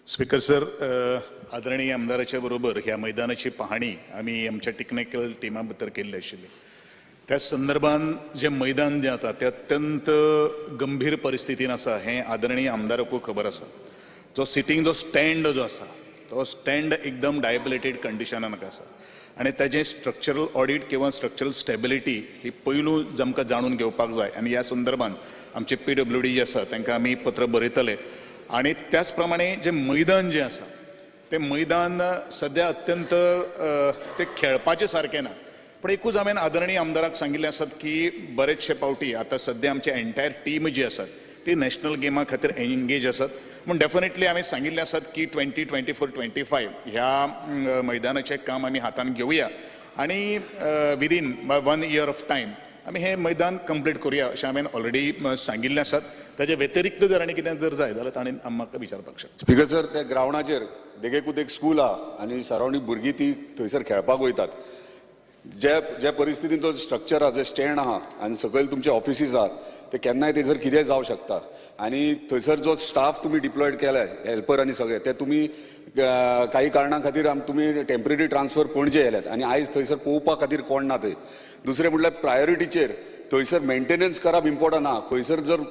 स्पीकर सर, आदरणीय आमदाराच्या बरोबर ह्या मैदानाची पाहणी आमी आमच्या टेक्निकल टिमा भितर केल्ली आशिल्ली. त्या संदर्भान जें मैदान जें आसा तें अत्यंत गंभीर परिस्थितीन आसा हें आदरणीय आमदाराकूय खबर आसा. जो सिटींग जो स्टँड जो आसा तो स्टँड एकदम डायबिलेटेड कंडिशनान आसा आनी ताजें स्ट्रक्चरल ऑडीट किंवा स्ट्रक्चरल स्टेबिलिटी ही पयलू आमकां जाणून घेवपाक जाय. आनी ह्या संदर्भान आमचे PWD जे आसा तांकां आमी पत्र बरयतले. आनी त्याच प्रमाणे जें मैदान जें आसा तें मैदान सद्या अत्यंत तें खेळपाचें सारकें ना. पूण एकूच हांवें आदरणीय आमदाराक सांगिल्लें आसात की बरेचशे पावटी आतां सद्या आमची एंटायर टीम जी आसात ती नॅशनल गेमा खातीर एंगेज आसात. पूण डेफिनेटली हांवें सांगिल्लें आसात की 2024-25 ह्या मैदानाचें काम आमी हातान घेवया आनी विदीन 1 year of time आमी हें मैदान कंप्लीट करुया अशें हांवें ऑलरेडी सांगिल्लें आसात. ताजे व्यतिरिक्त जर आनी कितें जर जाय जाल्यार ताणें म्हाका विचारपाक शकता. स्पीकर सर, त्या ग्रावंडाचेर देगेकूच एक स्कूल आहा आनी सरावंडींग भुरगीं ती थंयसर खेळपाक वयतात. जे जे परिस्थितीन तो स्ट्रक्चर आहा, जे स्टँड आहा आनी सकयल तुमचे ऑफिसीस आहात ते केन्नाय थंयसर कितेंय जावं शकता. आनी थंयसर जो स्टाफ तुमी डिप्लॉयड केलाय हेल्पर आनी सगळे ते तुमी काही कारणां खातीर तुमी टेम्पररी ट्रान्सफर पणजे येल्यात आनी आयज थंयसर पळोवपा खातीर कोण ना थंय. दुसरें म्हटल्यार प्रायोरिटीचेर थंयसर मेंटेनन्स करप इम्पॉर्टंट आहा. खंयसर जर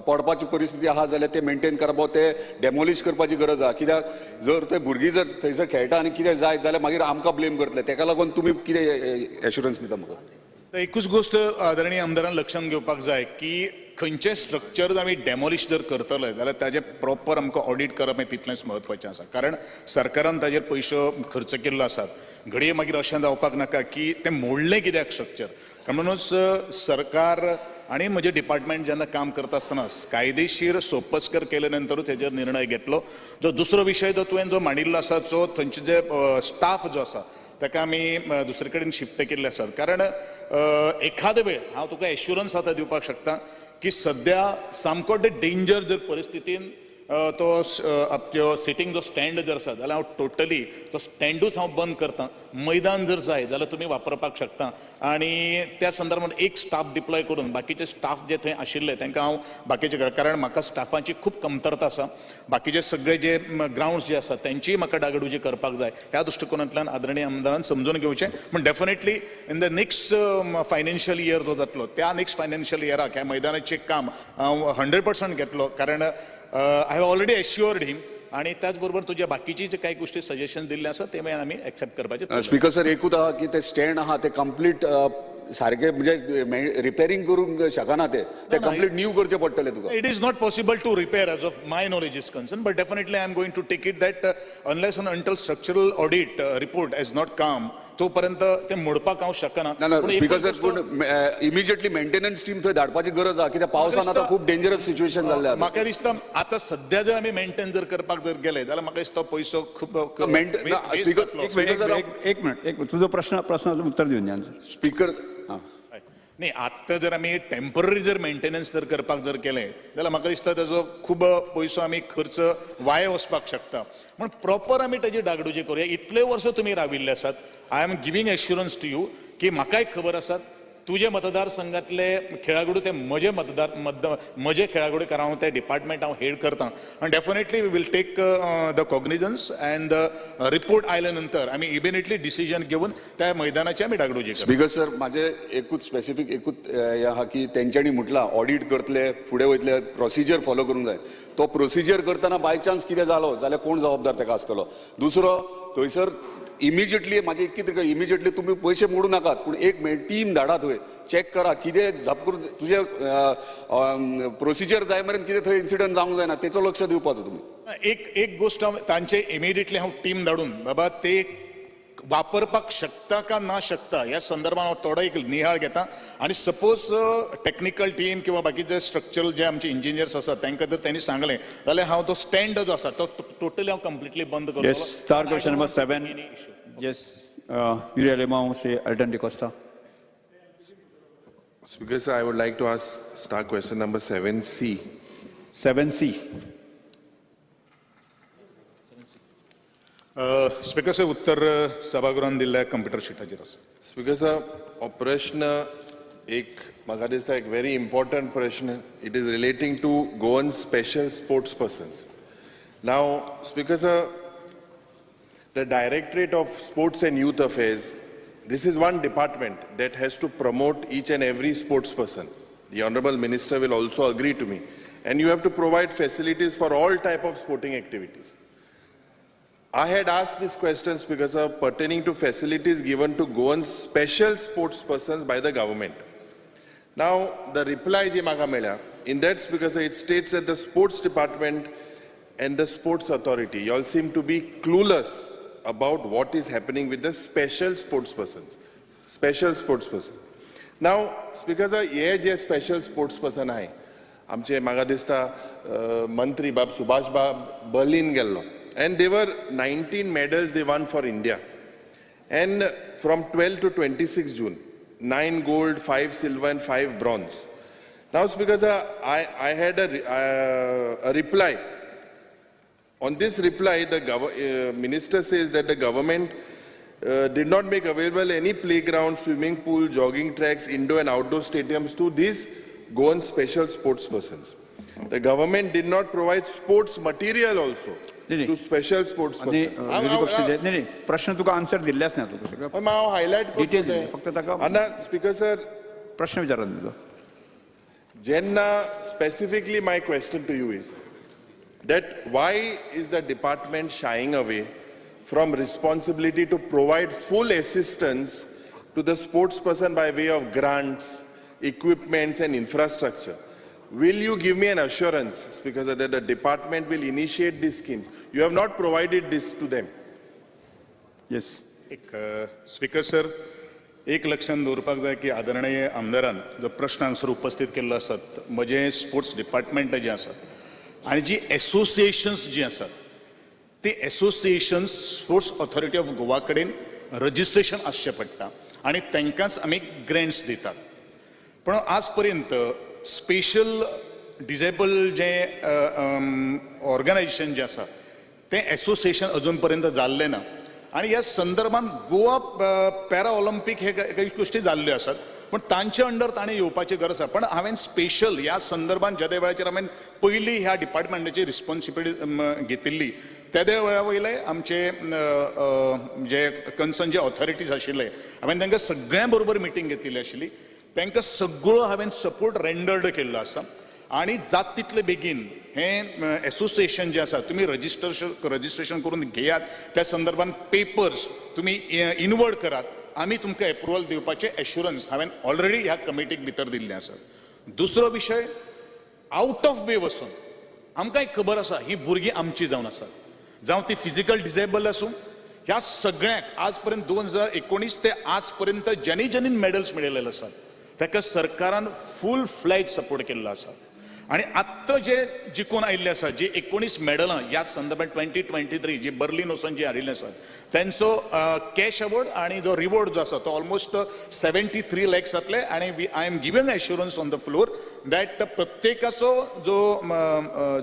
पडपाची परिस्थिती आहा जाल्यार ते मेंटेन करप, ते डेमोलिश करपाची गरज आहा. कित्याक जर ते भुरगीं जर थंयसर खेळटा आनी कितें जायत जाल्यार मागीर आमकां ब्लेम करतले. तेका लागून तुमी कितें एश्युरन्स दिता म्हाका? एकूच गोश्ट आदरणीय आमदारान लक्षांत घेवपाक जाय की खंयचें स्ट्रक्चर आमी डेमोलिश जर करतले जाल्यार ताजें प्रॉपर आमकां ऑडीट करप हें तितलेंच म्हत्वाचें आसा. कारण सरकारान ताजेर पयशो खर्च केल्लो आसात. घडये मागीर अशें जावपाक नाका की तें मोडलें कित्याक स्ट्रक्चर. म्हणूनच सरकार आनी म्हजें डिपार्टमेंट जेन्ना काम करता आसतना कायदेशीर सोपस्कर केले नंतरूच हेजेर निर्णय घेतलो. जो दुसरो विशय जो तुवें जो मांडिल्लो आसा जो थंयचे जे स्टाफ जो आसा ताका आमी दुसरे कडेन शिफ्ट केल्ले आसात. कारण एखादे वेळ हांव तुका एश्युरन्स आतां दिवपाक शकता की सद्या सामको डेंजर जर परिस्थितीन तो सिटींग जो स्टँड जर आसा जाल्यार हांव टोटली तो स्टँडूच हांव बंद करता. मैदान जर जाय जाल्यार तुमी वापरपाक शकता. आनी त्या संदर्भात एक स्टाफ डिप्लॉय करून बाकीचे स्टाफ जे थंय आशिल्ले तांकां हांव बाकीचे, कारण म्हाका स्टाफांची खूब कमतरता आसा, बाकीचे सगळे जे ग्रावंड्स जे आसा तेंचीय म्हाका डागडुजी करपाक जाय. ह्या दृश्टिकोनांतल्यान आदरणीय आमदारान समजून घेवचें. पूण definitely in the next financial year जो जातलो त्या नेक्स्ट फायनान्शियल इयराक ह्या मैदानाचें काम हांव 100% घेतलो, कारण I have already assured him. आनी त्याच बरोबर तुज्या बाकीची जे काही गोष्टी सजेशन दिल्ले आसा ते मागीर आमी एक्सेप्ट करपाचे. स्पीकर सर, एकूच आहा की ते स्टँड आहा ते कंप्लीट सारके म्हणजे रिपेरींग करूंक शकना, ते ते कंप्लीट न्यू करचे पडटले तुका. It is not possible to repair as of my knowledge is concern, but definitely I am going to take it that unless and until structural audit report has not come तोपर्यंत ते मोडपाक हांव शकना. ना speaker sir, पूण immediately maintenance team थंय धाडपाची गरज आहा, कित्याक पावसान आतां खूब डेंजरस सिच्युएशन जाल्लें. म्हाका दिसता आतां सध्या जर आमी मेंटेन जर करपाक जर गेले जाल्यार म्हाका दिसता पयसो खूब. एक मिनिट, एक तुजो प्रश्नाचं उत्तर दिवन आन्सर. स्पीकर न्ही, आत्तां जर आमी टेंपररी जर मेंटेनन्स जर करपाक जर केलें जाल्यार म्हाका दिसता तेजो खूब पयसो आमी खर्च वाया वचपाक शकता. म्हण प्रॉपर आमी तेजी डागडुजी करुया. इतले वर्सां तुमी राविल्ले आसात, I am giving assurance to you की म्हाकाय खबर आसात तुजे मतदारसंघातले खेळाडू ते म्हजे मतदार म्हजे खेळाडू, कारण हांव ते डिपार्टमेंट हांव हेड करता. आनी definitely we will take the cognizance and the report आयल्या नंतर आमी इमिडिएटली डिसिजन घेवन त्या मैदानाची आमी डागडुजी करता. स्पीकर सर, म्हाजें एकूच स्पेसिफीक एकूच हें आहा की तेंच्यांनी म्हटलां ऑडीट करतले, फुडें वयतले, प्रोसिजर फॉलो करूंक जाय. तो प्रोसिजर करतना बाय चान्स कितें जालो जाल्यार कोण जबाबदार तेका आसतलो. दुसरो, थंयसर इमिजिएटली म्हाजें कितें, इमिजिएटली तुमी पयशे मोडू नाकात, पूण एक टीम धाडा थंय, चॅक करा कितें झप करून तुजें प्रोसिजर जाय मेरेन कितें थंय इन्सिडंट जावंक जायना तेचो लक्ष दिवपाचो तुमी. एक एक गोश्ट हांव तांचे इमिडिएटली हांव टीम धाडून बाबा ते वापरपाक शकता का ना शकता ह्या संदर्भात हांव थोडो एक निहाळ घेता. आनी सपोज टॅक्निकल टीम किंवा बाकीचे स्ट्रक्चरल जे आमचे इंजिनियर्स आसात तांकां जर त्यांनी सांगलें जाल्यार हांव तो स्टँड जो आसा तो टोटली हांव कंप्लिटली बंद करतलो. Yes, star question number 7. Yes, Yuri Alemao, Shri Elton D'Costa. Speaker sir, I would like to ask star question number 7C. 7C. Speaker sir, उत्तर सभागृहान दिल्ल्या कंप्युटर शिटाचेर आसा. स्पीकर सर, हो प्रश्न एक म्हाका दिसता एक व्हेरी इम्पॉर्टंट प्रश्न. It is relating to Goan special sports persons. Now speaker sir, the Directorate of Sports and Youth Affairs, this is one department that has to promote each and every sports person. The Honorable Minister will also agree to me. And you have to provide facilities for all type of sporting activities. I had asked these questions because of pertaining to facilities given to Goan special sports persons by the government. Now, the reply ji म्हाका मेळ्ळ्या, in that because it states that the sports department and the sports authority, you all seem to be clueless about what is happening with the special sports persons. Special sports person. Now, Speaker sir, हे जे special sports person आहे, आमचे म्हाका दिसता मंत्री बाब सुभाष बाब Berlin गेल्लो, and they were 19 medals they won for India. And from 12 to 26 June, 9 gold, 5 silver and 5 bronze. Now, Speaker sir, I had a reply. On this reply, the minister says that the government did not make available any playground, swimming pool, jogging tracks, indoor and outdoor stadiums to these Goan special sports persons. The government did not provide sports material also to special sports persons. नाही, प्रश्न तुका answer दिल्लेच ना तुका. हांव highlight detail फक्त ताका. आनी speaker sir, प्रश्न विचारा तुजो. जेन्ना specifically my question to you is that why is the department shying away from responsibility to provide full assistance to the sports person by way of grants, equipments and infrastructure? Will you give me an assurance, because that the department will initiate these schemes? You have not provided this to them. Yes. एक speaker sir, एक लक्षात दवरपाक जाय की आदरणीय आमदारान जो प्रश्न हांगसर उपस्थित केल्लो आसात, म्हजें स्पोर्ट्स डिपार्टमेंट जें आसा आनी जी एसोसिएशन्स जी आसात ती associations sports authority of Goa कडेन रजिस्ट्रेशन आसचें पडटा आनी तांकांच आमी ग्रँट्स दितात. पूण आज पर्यंत स्पेशल डिजेबल जें ऑर्गनायजेशन जें आसा तें एसोसिएशन अजून पर्यंत जाल्लें ना. आनी ह्या संदर्भात गोवा पॅरा ऑलिम्पीक हे काही गोश्टी जाल्ल्यो आसात पूण तांचे अंडर ताणें येवपाची गरज आसा. पण हांवें स्पेशल ह्या संदर्भात जेदे वेळाचेर हांवें पयली ह्या डिपार्टमेंटाची रिस्पॉन्सिबिलिटी घेतिल्ली तेदे वेळा वयले आमचे जे कन्सर्न जे ऑथॉरिटीज आशिल्ले हांवें तांकां सगळ्यां बरोबर मिटींग घेतिल्ली आशिल्ली. तांकां सगळो हांवें सपोर्ट रेंडर्ड केल्लो आसा आनी जात तितले बेगीन हें एसोसिएशन जें आसा तुमी रजिस्ट्रेशन करून घेयात, त्या संदर्भात पेपर्स तुमी इनवर्ड करात, आमी तुमकां एप्रुवल दिवपाचें एश्युरन्स हांवें ऑलरेडी ह्या कमिटीक भितर दिल्लें आसा. दुसरो विशय आउट ऑफ वे वचून आमकां एक खबर आसा ही भुरगीं आमची जावन आसात, जावं ती फिजिकल डिजेबल आसूं, ह्या सगळ्यांक आज पर्यंत 2019 ते आज पर्यंत ज्यांनी ज्यांनी मेडल्स मेळयलेले आसात ताका सरकारान फूल फ्लॅज सपोर्ट केल्लो आसा. आनी आत्तां जे जिखून आयिल्ले आसा जी 19 मेडलां ह्या संदर्भात 2023 जी बर्लिन वचून जी हाडिल्ली आसात तेंचो कॅश अवॉर्ड आनी जो रिवॉर्ड जो आसा तो ऑलमोस्ट 73 लॅक्स जातले. आनी I am giving assurance on the floor that प्रत्येकाचो जो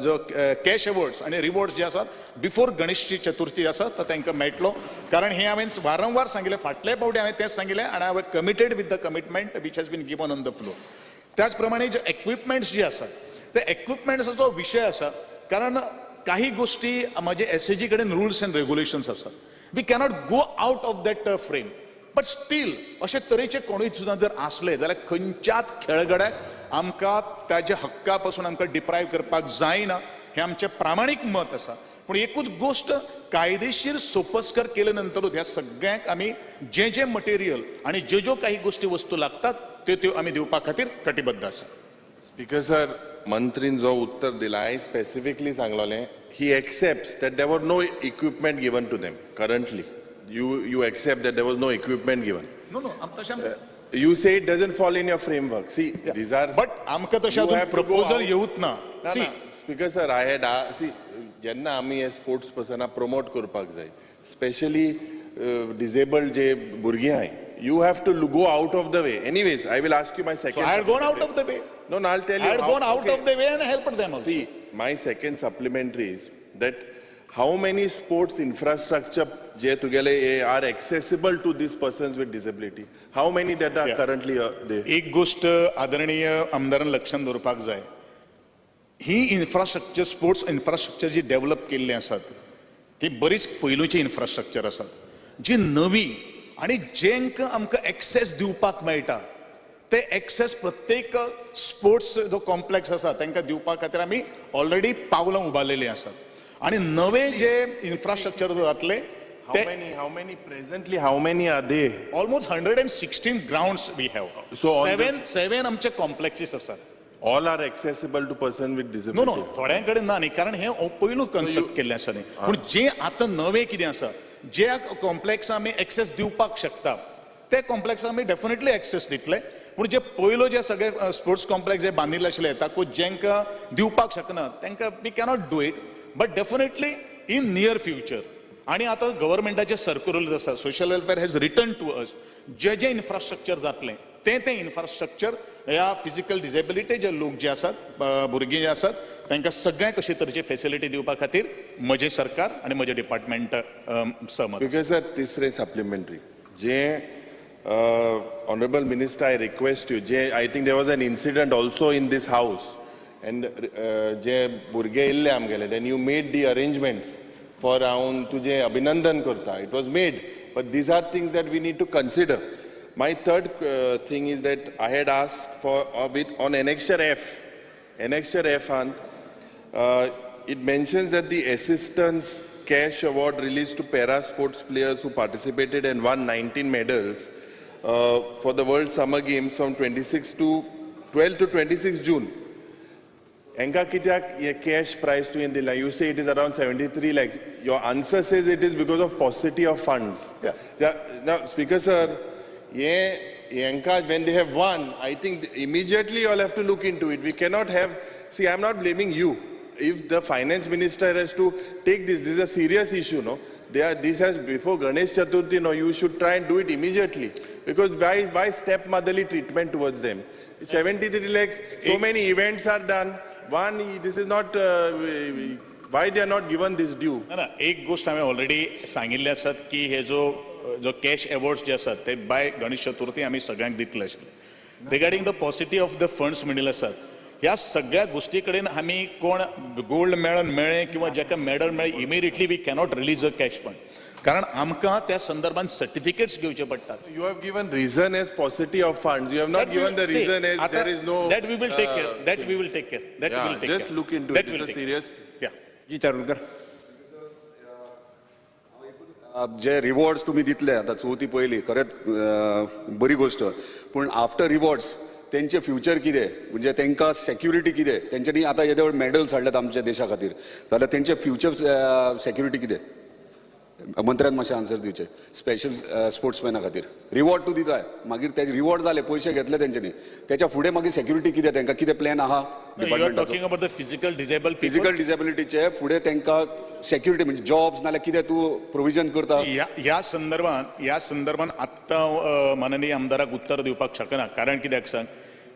जो कॅश अवॉर्ड्स आनी रिवॉर्ड्स जे आसात बिफोर गणेश चतुर्थी आसा तो तांकां मेळटलो. कारण हें हांवें वारंवार सांगिल्लें, फाटले फावटी हांवें तेंच सांगिल्लें आनी हांवें committed with the commitment which has been given on the floor. त्याच प्रमाणे जे एक्विपमेंट्स जे आसात ते एक्विपमेंट्साचो विशय आसा, कारण काही गोष्टी म्हजे एसएजी कडेन रुल्स एंड रेगुलेशन्स आसात, we cannot go out of that frame. But still अशे तरेचे कोणूय सुद्दां जर आसले जाल्यार खंयच्याच खेळगड्याक आमकां ताच्या हक्का पासून आमकां डिप्रायव करपाक जायना, हें आमचें प्रामाणीक मत आसा. पूण एकूच गोश्ट कायदेशीर सोपस्कर केले नंतरूच ह्या सगळ्यांक आमी जें जें मटेरियल आनी ज्यो ज्यो काही गोश्टी वस्तू लागतात त्यो त्यो आमी दिवपा खातीर कटिबद्ध आसा. स्पीकर सर, मंत्रीन जो उत्तर दिला हांवें specifically सांगलोलें he accepts that there were no equipment given to them currently. You accept that there was no equipment given. No no, तशें you say it doesn't fall in your framework. See these are but आमकां तशें अजून proposal येवूच ना. Speaker sir, I had see जेन्ना आमी हे sports persona promote करपाक जाय, स्पेशली डिजेबल्ड जे भुरगीं आहाय, you have to go out of the way. Anyways, I will ask you my second. So I had gone out of the way. No, no, I'll tell you. I had gone out of the way and helped them also. See, my second supplementary is that how many sports infrastructure je tugele are accessible to these persons with disability? How many that are currently there? एक गोष्ट आदरणीय आमदारान लक्षात दवरपाक जाय, ही infrastructure sports infrastructure जी develop केल्ली आसात ती बरीच पयलूची इन्फ्रास्ट्रक्चर आसात जी नवी आनी जेंकां आमकां एक्सेस दिवपाक मेळटा ते एक्सेस प्रत्येक स्पोर्ट्स जो कॉम्प्लेक्स आसा तांकां दिवपा खातीर आमी ऑलरेडी पावलां उबारलेलीं आसात. आनी नवे जे इन्फ्रास्ट्रक्चर जातले How many presently, how many are they? Almost 116 grounds we have. So seven आमचे कॉम्प्लेक्सीस आसात. All are accessible to person with disability? No, no, थोड्यां कडेन ना न्ही, कारण हें पयलू कन्सेप्ट केल्लें आसा न्ही. पूण जें आतां नवें कितें आसा ज्या कॉम्प्लेक्स आमी एक्सेस दिवपाक शकता ते कॉम्प्लेक्स आमी डेफिनेटली एक्सेस दितले. पूण जे पयलो जे सगळे स्पोर्ट्स कॉम्प्लेक्स जे बांदिल्ले आशिल्ले ताकूच जेंकां दिवपाक शकना तांकां we cannot do it, but definitely in near future. आनी आतां गव्हर्मेंटाचे सर्क्युलर आसा, social welfare has written to us, J J infrastructure जातलें तें तें इन्फ्रास्ट्रक्चर ह्या फिजिकल डिजेबिलिटी जे लोक जे आसात भुरगीं जे आसात तांकां सगळ्यांक कशे तरेची फेसिलिटी दिवपा खातीर म्हजें सरकार आनी म्हजें डिपार्टमेंट सहमत. Because sir, तिसरे supplementary J honourable minister, I request you, J I think there was an incident also in this house and जे भुरगे येयल्ले आमगेले, then you made the arrangements for, हांव तुजें अभिनंदन करता, it was made, but these are things that we need to consider. My third thing is that I had asked for with on Annexure F. Annexure F, it mentions that the assistance cash award released to para sports players who participated and won 19 medals for the World Summer Games from 12 to 26 June. Enka kityak ye cash prize tu dila. You say it is around 73 lakhs. Your answer says it is because of paucity of funds. Yeah. Now, Speaker sir, Yenka, when they have won, I think immediately you all have to look into it. We cannot have, see, I'm not blaming you. If the finance minister has to take this, this is a serious issue, no? They are, this has, before Ganesh Chaturthi, no, you should try and do it immediately. Because why stepmotherly treatment towards them? 73 lakhs, so many events are done. One, this is not, Why they are not given this due? ना ना, एक गोश्ट हांवें already सांगिल्ले आसात की हे जो जो कॅश एवॉर्ड्स जे आसात ते बाय गणेश चतुर्थी आमी सगळ्यांक दितले आशिल्ले. Regarding the paucity of the funds म्हणिल्ले आसात, ह्या सगळ्या गोश्टी कडेन आमी कोण गोल्ड मेडल मेळ्ळें किंवा जाका मेडल मेळ्ळें, immediately we cannot release a cash fund, कारण आमकां त्या संदर्भात सर्टिफिकेट्स घेवचे पडटात. You have given reason as paucity of funds. You have not given the reason as there is no. That we will take care. That we will take care. That we will take just care. Look into That it. will It's a take serious. Yeah. Ji Charulkar. J rewards तुम्ही दितले आतां चवथी पयली, खरेंच बरी गोश्ट, पूण after rewards तेंचे फ्युचर कितें, म्हणजे तांकां सेक्युरिटी कितें, तेंच्यांनी आतां येदे व्हड मॅडल्स हाडल्यात आमच्या देशा खातीर, जाल्यार तेंचे फ्युचर सेक्युरिटी कितें? मंत्र्यान मातशें आन्सर दिवचें. स्पेशल स्पोर्ट्समॅना खातीर रिवॉर्ड तूं दिताय, मागीर ते रिवॉर्ड जाले, पयशे घेतले तेंच्यांनी, तेच्या फुडें मागीर सेक्युरिटी कितें, तांकां कितें प्लॅन आहा डिपार्टमेंटाचो? Talking about the physical disable? Physical डिसेबिलिटीचे फुडें तांकां सेक्युरिटी म्हणजे जॉब्स नाल्यार कितें तूं प्रोविजन करता? ह्या संदर्भात आत्तां माननीय आमदाराक उत्तर दिवपाक शकना, कारण कित्याक सांग,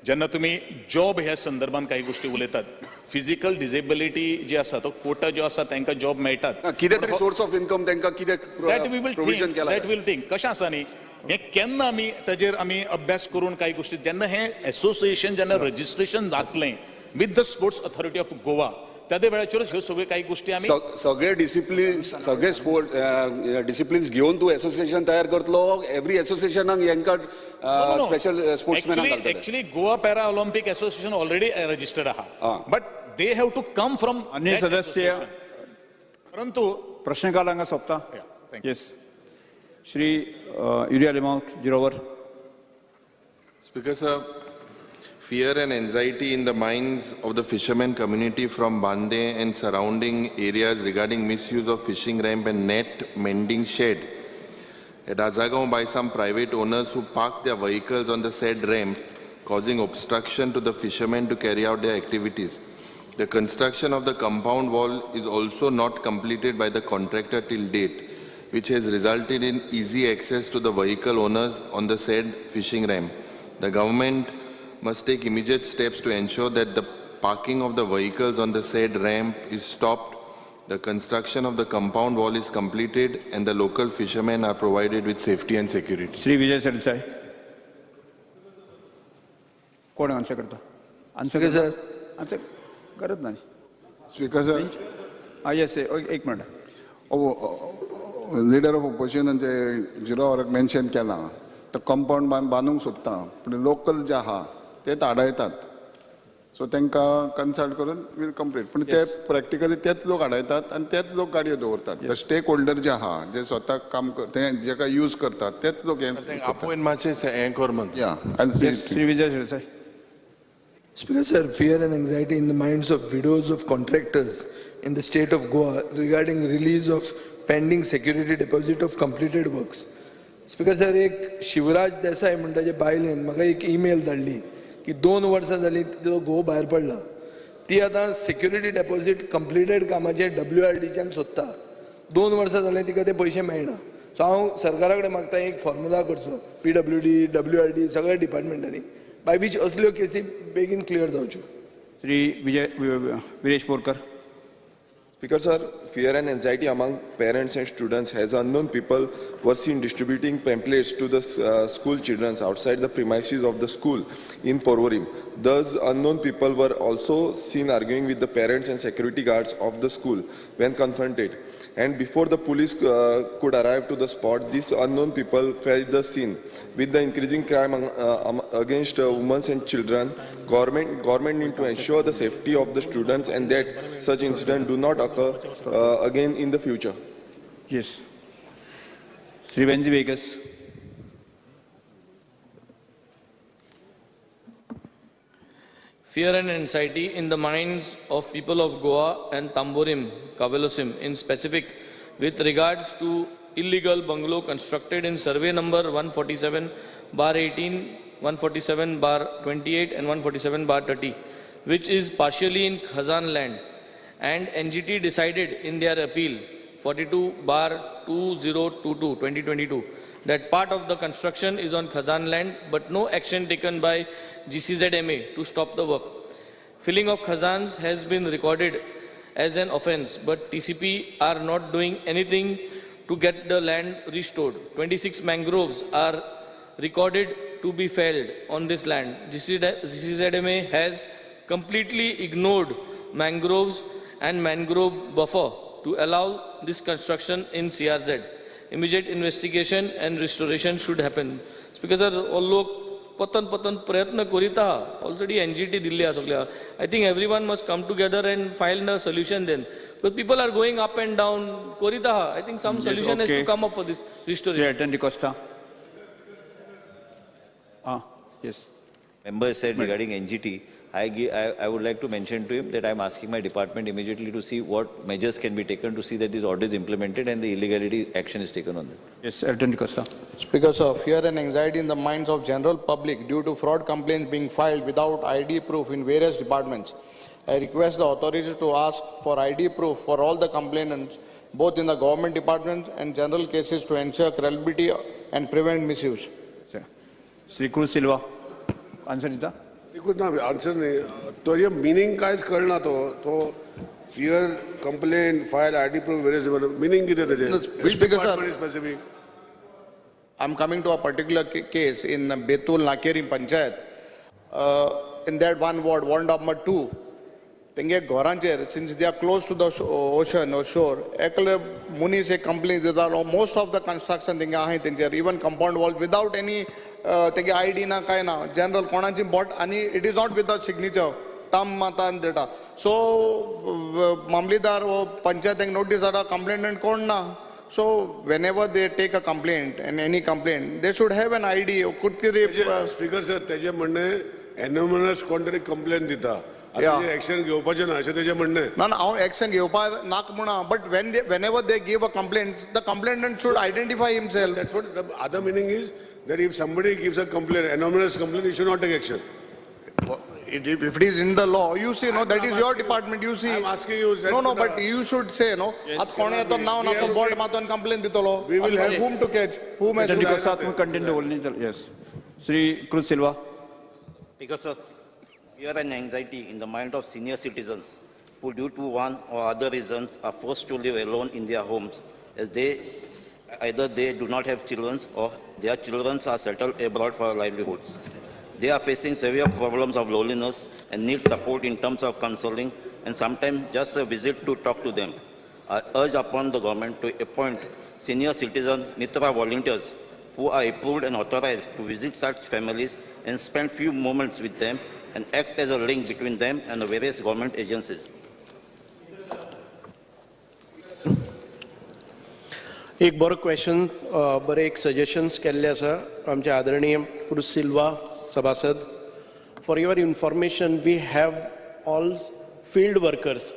जेन्ना तुमी जॉब ह्या संदर्भात काही गोष्टी उलयतात, फिजिकल डिसेबिलिटी जी आसा तो कोटा जो आसा तांकां जॉब मेळटात, कितें तरी सोर्स ऑफ इन्कम तांकां कितें प्रोविजन केलां? That will think. कशें आसा न्ही, हें केन्ना आमी ताजेर आमी अभ्यास करून काही गोष्टी, जेन्ना हें एसोसिएशन जेन्ना रजिस्ट्रेशन जातलें with the sports authority of Goa, त्या वेळाचेरूच ह्यो सगळ्यो काही गोष्टी आमी सगळे डिसिप्लिन, सगळे स्पोर्ट डिसिप्लिन्स घेवन तूं एसोसिएशन तयार करतलो. एवरी एसोसिएशनाक हेंकां स्पेशल स्पोर्ट्समॅनाक घालतले. Actually Goa para Olympic association already registered आहा, but they have to come from अन्य सदस्य. परंतु प्रश्नकाल हांगा सोंपता. Yes, Shri Yuri Alemao Zirovar. Speaker sir, fear and anxiety in the minds of the fishermen community from Bande and surrounding areas regarding misuse of fishing ramp and net mending shed at Azagon by some private owners who park their vehicles on the said ramp, causing obstruction to the fishermen to carry out their activities. The construction of the compound wall is also not completed by the contractor till date, which has resulted in easy access to the vehicle owners on the said fishing ramp. The government must take immediate steps to ensure that the parking of the vehicles on the said ramp is stopped, the construction of the compound wall is completed, and the local fishermen are provided with safety and security. Shri Vijay Sardesai. कोण answer करता? Answer sir, answer करत ना. Speaker sir, आं येस, एक minute. Leader of opposition J zero mention केलां, तो compound बांदूंक सोदता, पूण लोकल जे आहा ते आडायतात, सो तांकां कन्सल्ट करून वील कंप्लीट. पूण ते प्रॅक्टिकली तेच लोक आडायतात आनी तेच लोक गाडयो दवरतात. The stake holder जे आहा, जे स्वता काम ते जेका यूज करतात तेच लोक हें आपोवन मातशें हें कर म्हण. Shri Vijay Sardesai. Speaker sir, fear and anxiety in the minds of widows of contractors in the state of Goa regarding release of pending security deposit of completed works. Speaker sir, एक शिवराज देसाय म्हणटा जे बायलेन म्हाका एक email धाडली की 2 वर्सां जालीं तिचो घोव भायर पडला, ती आतां सेक्युरिटी डेपॉझीट कंप्लिटेड कामाचें WRDच्यान सोदता. 2 वर्सां जालीं तिका ते पयशे मेळना. सो हांव सरकारा कडेन मागता एक फॉर्मुला करचो PWD WRD सगळ्या डिपार्टमेंटांनी, बाय वीच असल्यो केसी बेगीन clear जावच्यो. Shri Vijay Viresh Borkar. Speaker sir, fear and anxiety among parents and students as unknown people were seen distributing pamphlets to the school children outside the premises of the school in Porvorim. Thus, unknown people were also seen arguing with the parents and security guards of the school when confronted. And before the police could arrive to the spot, these unknown people fled the scene. With the increasing crime against women and children, government need to ensure the safety of the students and that such incidents do not occur again in the future. Yes. Sri Venzi Vegas. Fear and anxiety in the minds of people of Goa and Tamborim, Cavelossim in specific, with regards to illegal bungalow constructed in survey number 147/18, 147/28 and 147/30, which is partially in Khazan land, and NGT decided in their appeal 42/2022 2022 that part of the construction is on Khazan land, but no action taken by GCZMA to stop the work. Filling of Khazans has been recorded as an offence, but TCP are not doing anything to get the land restored. 26 mangroves are recorded to be felled on this land. GCZMA has completely ignored mangroves and mangrove buffer to allow this construction in CRZ. Immediate investigation and restoration should happen. Speaker sir, all पतन पतन प्रयत्न करीता already NGT दिल्ली आसा सगल्या. I think everyone must come together and find a solution then. But people are going up and down करीता. I think some solution has to come up for this restoration. Shri Elton D'Costa. Yes. Member said regarding NGT, I would like to mention to him that I am asking my department immediately to see what measures can be taken to see that this order is implemented and the illegality action is taken on that. Yes, Elton D'Costa. Speaker sir, fear and anxiety in the minds of general public due to fraud complaints being filed without ID proof in various departments. I request the authorities to ask for ID proof for all the complainants, both in the government departments and general cases, to ensure credibility and prevent misuse. Sir. Shri Cruz Silva, answer dita. एकूच ना answer न्ही तो हे meaning कांयच कळना तो तो fear complaint file ID proof various meaning कितें तेजें? Speaker sir, specific I am coming to a particular case in Betul Nakeri panchayat. In that one ward, ward number 2, तेंगे घरांचेर since they are close to the ocean or shore, एकले मनीस एक complain दिता, most of the construction तेंगे आहाय तेंचेर, even compound wall without any तेगे I D ना काय ना, जनरल कोणाची बोट आनी it is not with the signature, term माता आनी दिता. सो मामलेदार वो पंचायत नोटीस जाता, कंप्लेनंट कोण ना. So whenever they take a complaint and any complaint, they should have an ID. Speaker sir, तेजे म्हणणें एनोमनस कोण तरी कंप्लेन दिता, एक्शन घेवपाचें ना अशें तेजें म्हणणें. ना ना, हांव एक्शन घेवपा नाक म्हणा, but whenever they give a complaint, the complainant should identify himself. That's what the other meaning is, that if somebody gives a complaint, anonymous complaint, you should not take action. If it is in the law, you see, no, that is your department, you see. I'm asking you. No, no, but you should say, no. At कोण येतो नाव ना board मातून complaint दितलो. We will have whom to catch, whom has to continue. Yes. Shri Cruz Silva. Because sir, fear and anxiety in the mind of senior citizens who due to one or other reasons are forced to live alone in their homes, as they either they do not have children or their children are settled abroad for livelihoods. They are facing severe problems of loneliness and need support in terms of counseling and sometimes just a visit to talk to them. I urge upon the government to appoint senior citizen Mitra volunteers who are approved and authorized to visit such families and spend few moments with them and act as a link between them and the various government agencies. एक बरो question, बरे एक suggestions केल्ले आसा आमचे आदरणीय cruise Silva सभासद. For your information, we have all field workers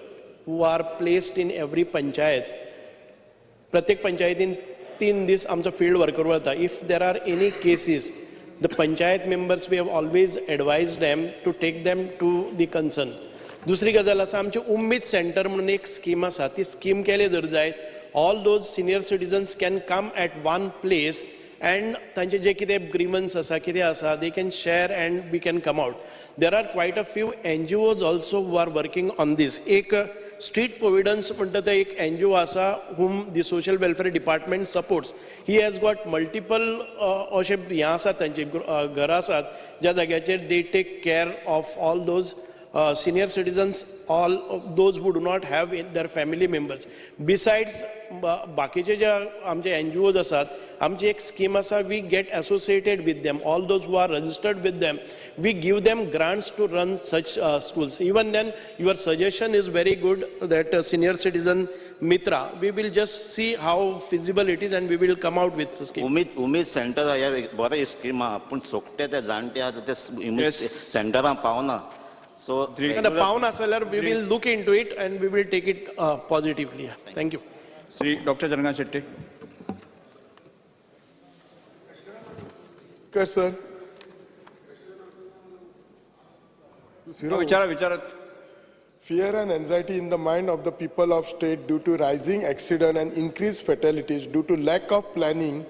who are placed in every panchayat. प्रत्येक पंचायतीन 3 दीस आमचो फिल्ड वर्कर वता. If there are any cases, the panchayat members, we have always advise them to take them to the concern. दुसरी गजाल आसा, आमची उम्मीद सेंटर म्हणून एक स्कीम आसा, ती स्कीम केली जर जायत, all those senior citizens can come at one place and तांचे जे कितें ग्रीवन्स आसा, कितें आसा, they can share and we can come out. There are quite a few NGOs also who are working on this. एक street प्रोविडन्स म्हणटा ते एक NGO आसा, whom the social welfare department supports. He has got multiple अशे हें आसात, तांचे घरां आसात ज्या जाग्याचेर they take care of all those senior citizens, all those who do not have their family members. Besides, बाकीचे जे आमचे NGOs आसात, आमची एक स्कीम आसा, we get associated with them. All those who are registered with them, we give them grants to run such schools. Even then, your suggestion is very good that senior citizen Mitra, we will just see how feasible it is and we will come out with the scheme. Umid Center ह्या बरें scheme आहा, पूण सोकटे ते जाणटे आहा ते सेंटरां पावना. So the pound asalar, we will look into it and we will take it positively. Thank you. Shri Dr. Chandrakant Shetty. Sir. Vichara, vichara. Fear and anxiety in the mind of the people of state due to rising accident and increased fatalities due to lack of planning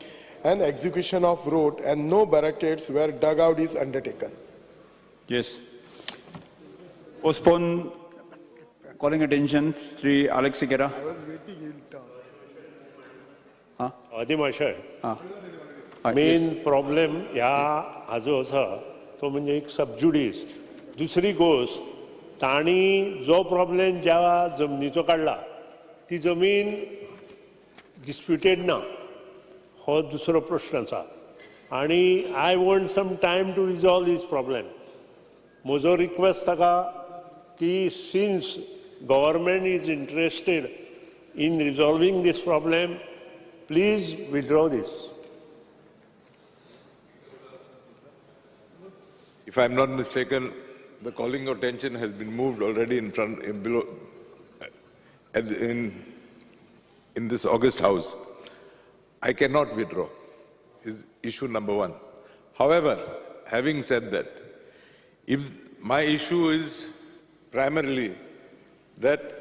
and execution of road and no barricades where dugout is undertaken. Yes. Postpone Calling attention Shri Alex Sequeira. आदी माशय, main problem ह्या हाजो आसा तो म्हणजे एक सबज्युडीस. दुसरी गोश्ट, तांणी जो प्रॉब्लेम ज्या जमनीचो काडला ती जमीन डिस्प्युटेड ना, हो दुसरो प्रश्न आसा. आनी I want some time to resolve this problem. म्हजो रिक्वेस्ट ताका की since government is interested in resolving this problem, please withdraw this. If I'm not mistaken, the calling of attention has been moved already in front, in below, in this august house. I cannot withdraw, is issue number one. However, having said that, if my issue is primarily that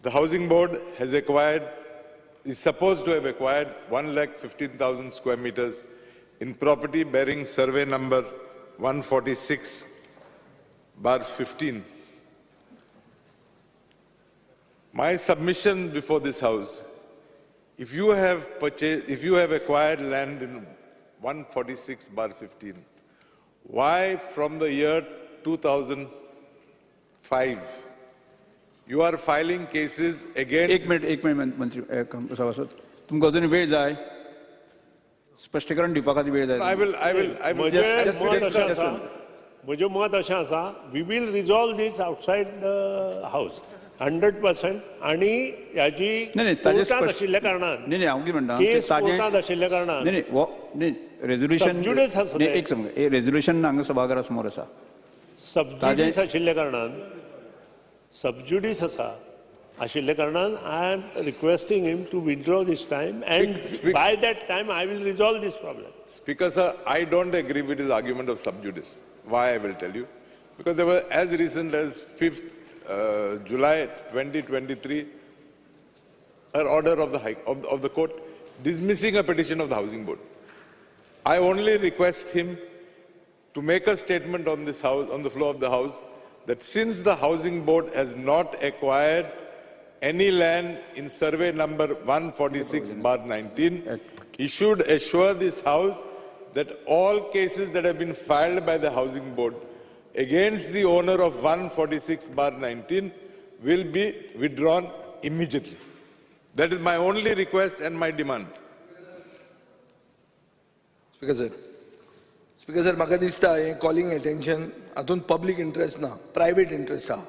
the housing board has acquired, is supposed to have acquired 1,15,000 square meters in property bearing survey number 146/15. My submission before this house, if you have purchased, if you have acquired land in 146/15, why from the year 2005 you are filing cases against? एक minute मंत्री सभासद, तुमकां अजून वेळ जाय, स्पश्टीकरण दिवपा खातीर वेळ जाय. I will. म्हजें मत अशें आसा, we will resolve this outside the house 100%. आनी ह्याजी कोर्टांत आशिल्ल्या कारणान, न्ही हांव कितें म्हणटा, कोर्टांत आशिल्ल्या कारणान न्ही न्ही रेजोल्युशन एक समज, रेजोल्युशन हांगा सभाघरा समोर आसा, सबज्युडीस आशिल्ल्या कारणान, सबज्युडीस आसा आशिल्ल्या कारणान I am requesting him to withdraw this time and by that time I will resolve this problem. Speaker sir, I don't agree with his argument of sub judice. Why, I will tell you. Because there were as recent as 5th July 2023, an order of the of the court dismissing a petition of the housing board. I only request him to make a statement on this house, on the floor of the house, that since the housing board has not acquired any land in survey number 146/19, he should assure this house that all cases that have been filed by the housing board against the owner of 146/19 will be withdrawn immediately. That is my only request and my demand. Speaker sir, Speaker sir, म्हाका दिसता हें calling attention हातूंत public interest ना, private interest आहा,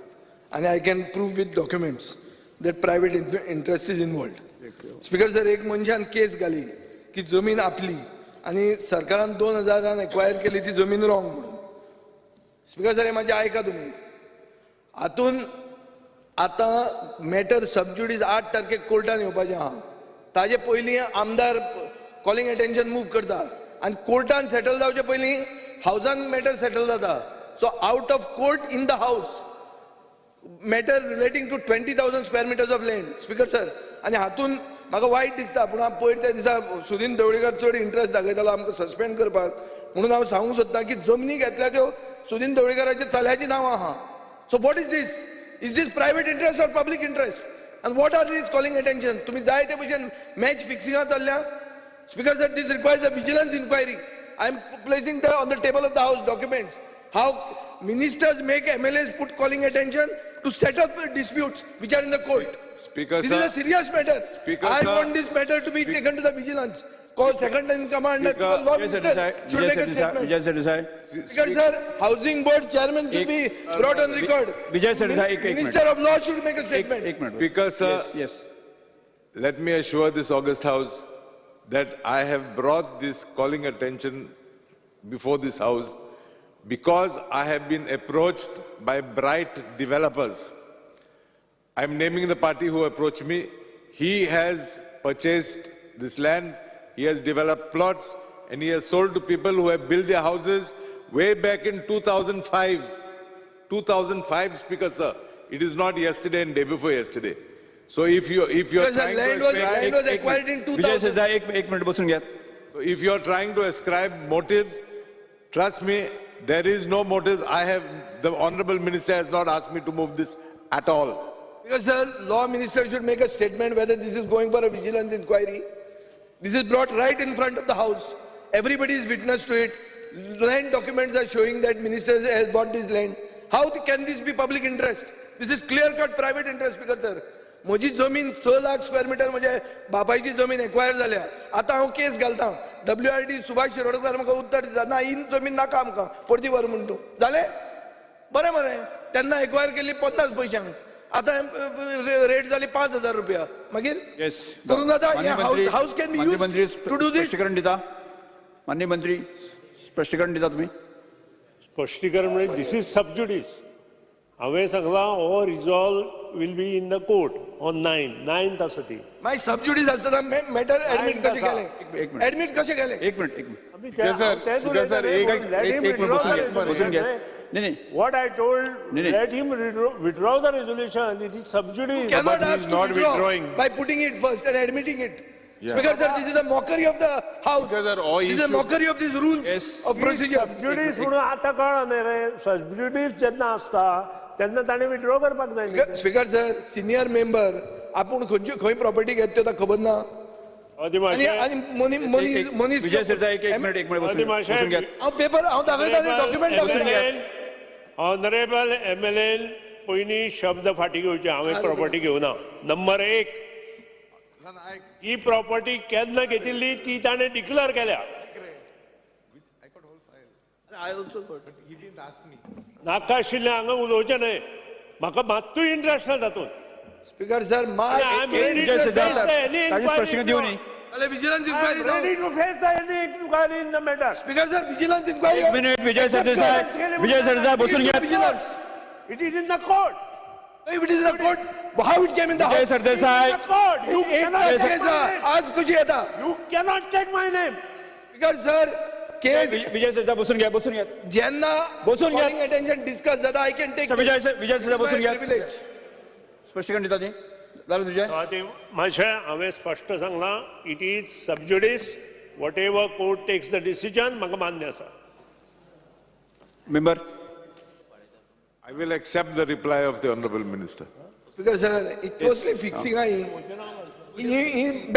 आनी I can prove with documents that private interest is involved. Speaker sir, एक मनशान केस घाली की जमीन आपली आनी सरकारान 2000 एक्वायर केली ती जमीन रॉंग म्हणून. स्पीकर सर, हे म्हाजें आयका तुमी. हातून आतां मॅटर सबज्युडीस 8 तारखेक कोर्टान येवपाचें आहा, ताजे पयलीं आमदार कॉलिंग अटेन्शन मूव करता आनी कोर्टान सेटल जावचे पयलीं हावजान मॅटर सेटल जाता. So out of court in the house matter relating to 20,000 square meters of land. Speaker sir, आनी हातून म्हाका वायट दिसता, पूण हांव पयर त्या दिसा सुदीन ढवळीकर चड इंट्रस्ट दाखयतालो आमकां सस्पेंड करपाक, म्हणून हांव सांगूंक सोदतां की जमनी घेतल्या त्यो सुदीन ढवळीकराच्या चल्याची नांवां आहा. So what is this? Is this private interest or public interest? And what are these calling attention? तुमी जाय ते भशेन मॅच फिक्सिंगा चल्ल्या. Speaker sir, this requires a vigilance inquiry. I am placing the on the table of the house documents how ministers make MLAs put calling attention to set up disputes which are in the court. Speaker, this sir, is a serious matter. Speaker, I sir, want this matter to be taken to the vigilance. Call second in command, Speaker, law minister should make a statement. Vijay Sardesai. Speaker sir, housing board chairman should be brought on record. Vijay Sardesai, Minister of law should make a statement. Speaker sir, yes. Let me assure this august house that I have brought this calling attention before this house because I have been approached by bright developers. I'm naming the party who approached me. He has purchased this land, he has developed plots, and he has sold to people who have built their houses way back in 2005. 2005, Speaker sir. It is not yesterday and day before yesterday. So if you're trying land to ascribe, land was acquired in 2000. Vijay Sardesai, एक minute बसून घ्या. So if you're trying to ascribe motives, trust me, There is no motives. The Honorable Minister has not asked me to move this at all. Because sir, law minister should make a statement whether this is going for a vigilance inquiry. This is brought right in front of the house. Everybody is witness to it. Land documents are showing that minister has bought this land. How can this be public interest? This is clear-cut private interest, Speaker sir. म्हजी जमीन 6 lakh square metre म्हणजे बापायची जमीन acquire जाल्या. आतां हांव केस घालता. WRD Subhash Shirodkar म्हाका उत्तर दिता ना ही जमीन नाका आमकां परती व्हर म्हूण तूं. जालें? बरें मरे. तेन्ना एक्वायर केल्ली 50 पयशांक. आतां रेट जाली 5,000 रुपया. मागीर करूं जाता? House can be used to do this. स्पश्टीकरण दिता माननीय मंत्री, स्पश्टीकरण दिता तुमी. स्पश्टीकरण म्हणजे this is सब जुडीस. हांवें सांगलां हो resolve will be in the court on 9th आसा ती. मागीर सब जुडीस आसतना मॅटर एडमीट कशें केलें? एडमीट कशें केलें? एक मिनिट, एक मिनिट बसून घ्या. नाही. What I told, let him withdraw the resolution. It is sub judice. You cannot ask to withdraw by putting it first and admitting it. Yeah. Speaker sir, this is a mockery of the house. Sir, this is a mockery of these rules of procedure. Sub judice म्हणून आता कळना न्ही रे. Sub judice जेन्ना आसता तेन्ना ताणें withdraw करपाक जाय. Speaker sir, senior member आपूण खंयची खंय प्रॉपर्टी घेत त्यो ताका खबर ना. मनीस विजय सरदेसाय एक मिनिट, एक मिनिट बसून घ्या. हांव पेपर हांव दाखयता, डॉक्युमेंट दाखयता. ऑनरेबल MLA पयलीं शब्द फाटीं घेवचे. हांवें प्रॉपर्टी घेवना. नंबर 1, ही प्रॉपर्टी केन्ना घेतिल्ली ती ताणें डिक्लेअर केल्या. नाका आशिल्लें हांगा उलोवचें न्हय. म्हाका मात्तूय इंट्रस्ट ना तातूंत. Speaker sir, vigilance inquiry. Ready to face the any inquiry in the matter. Speaker sir, vigilance inquiry. एक मिनिट विजय सरदेसाय, विजय सरदेसाय बसून घ्या. It is in the court. If it is in the court, how it came in the house? Vijay Sardesai. You cannot. आज कशी येता? You cannot take my name. Speaker sir, case Vijay Sardesai बसून घ्या, बसून घ्या. जेन्ना बसून घ्या. अटेन्शन डिस्कस जाता, I can take. Vijay Sardesai बसून घ्या. स्पष्टीकरण दिता ती जालें तुजें? मातशें हांवें स्पश्ट सांगलां, it is sub judice. Whatever court takes the decision म्हाका मान्य आसा. Member, I will accept the reply of the Honorable Minister. Speaker sir, it कसली फिक्सिंग आहा ही,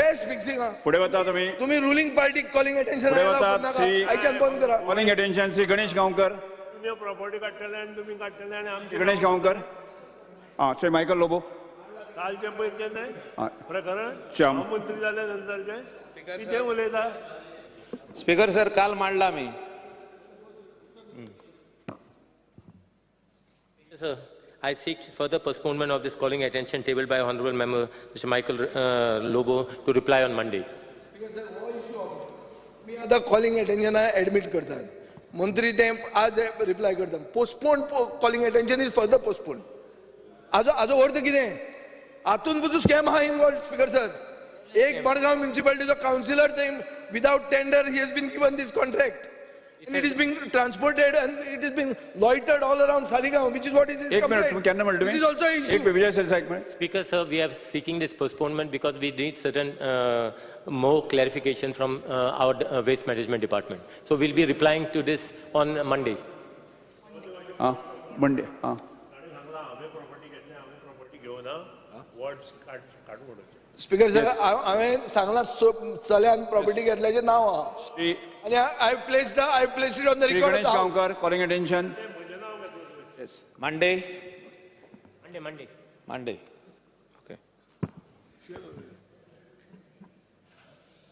बेस्ट फिक्सिंग आहा. फुडें वता तुमी, तुमी रुलिंग पार्टीक कॉलिंग अटेन्शन आयच्यान बंद करा. Calling attention Shri Ganesh Gaonkar. तुमी प्रॉपर्टी काडटले आनी तुमी काडटले आनी आमची. गणेश गांवकर, आं, श्री मायकल लोबो. कालचें पयलीं न्हय प्रकरण, मंत्री जाले नंतरचें कितें उलयता. स्पीकर सर, काल मांडला आमी. Sir, I seek further postponement of this calling attention table by Honorable Member Mr. Michael Lobo to reply on Monday. मी आतां कॉलिंग अटेन्शन एडमीट करतात. मंत्री ते आज रिप्लाय करतात. Postpone calling attention is further postpone. हाजो अर्थ कितें? हातून पसून स्कॅम आहा इनवॉल्व. स्पीकर सर, एक मडगांव म्युनिसिपालिटीचो कावन्सिलर ते without tender he has been given this contract. And it is being transported and it is being loitered all around Saligao, which is what is his complaint. This is also an issue. Speaker sir, we are seeking this postponement because we need certain more clarification from our waste management department. So we'll be replying to this on Monday. Monday. Speaker sir, हांवें सांगलां चल्यान property घेतल्याचें नांव आहा आनी I place it on the record. Ganesh Gaonkar, calling attention. Monday. Monday. Monday. Okay.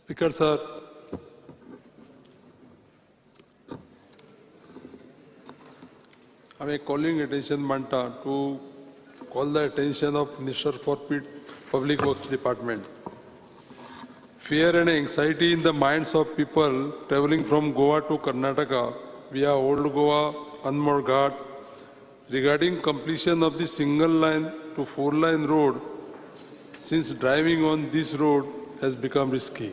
Speaker sir, हांवें calling attention मांडटा to call the attention of Minister for Public Works Department. Fear and anxiety in the minds of people traveling from Goa to Karnataka via Old Goa, Anmol Ghat regarding completion of the single line to 4 line road, since driving on this road has become risky.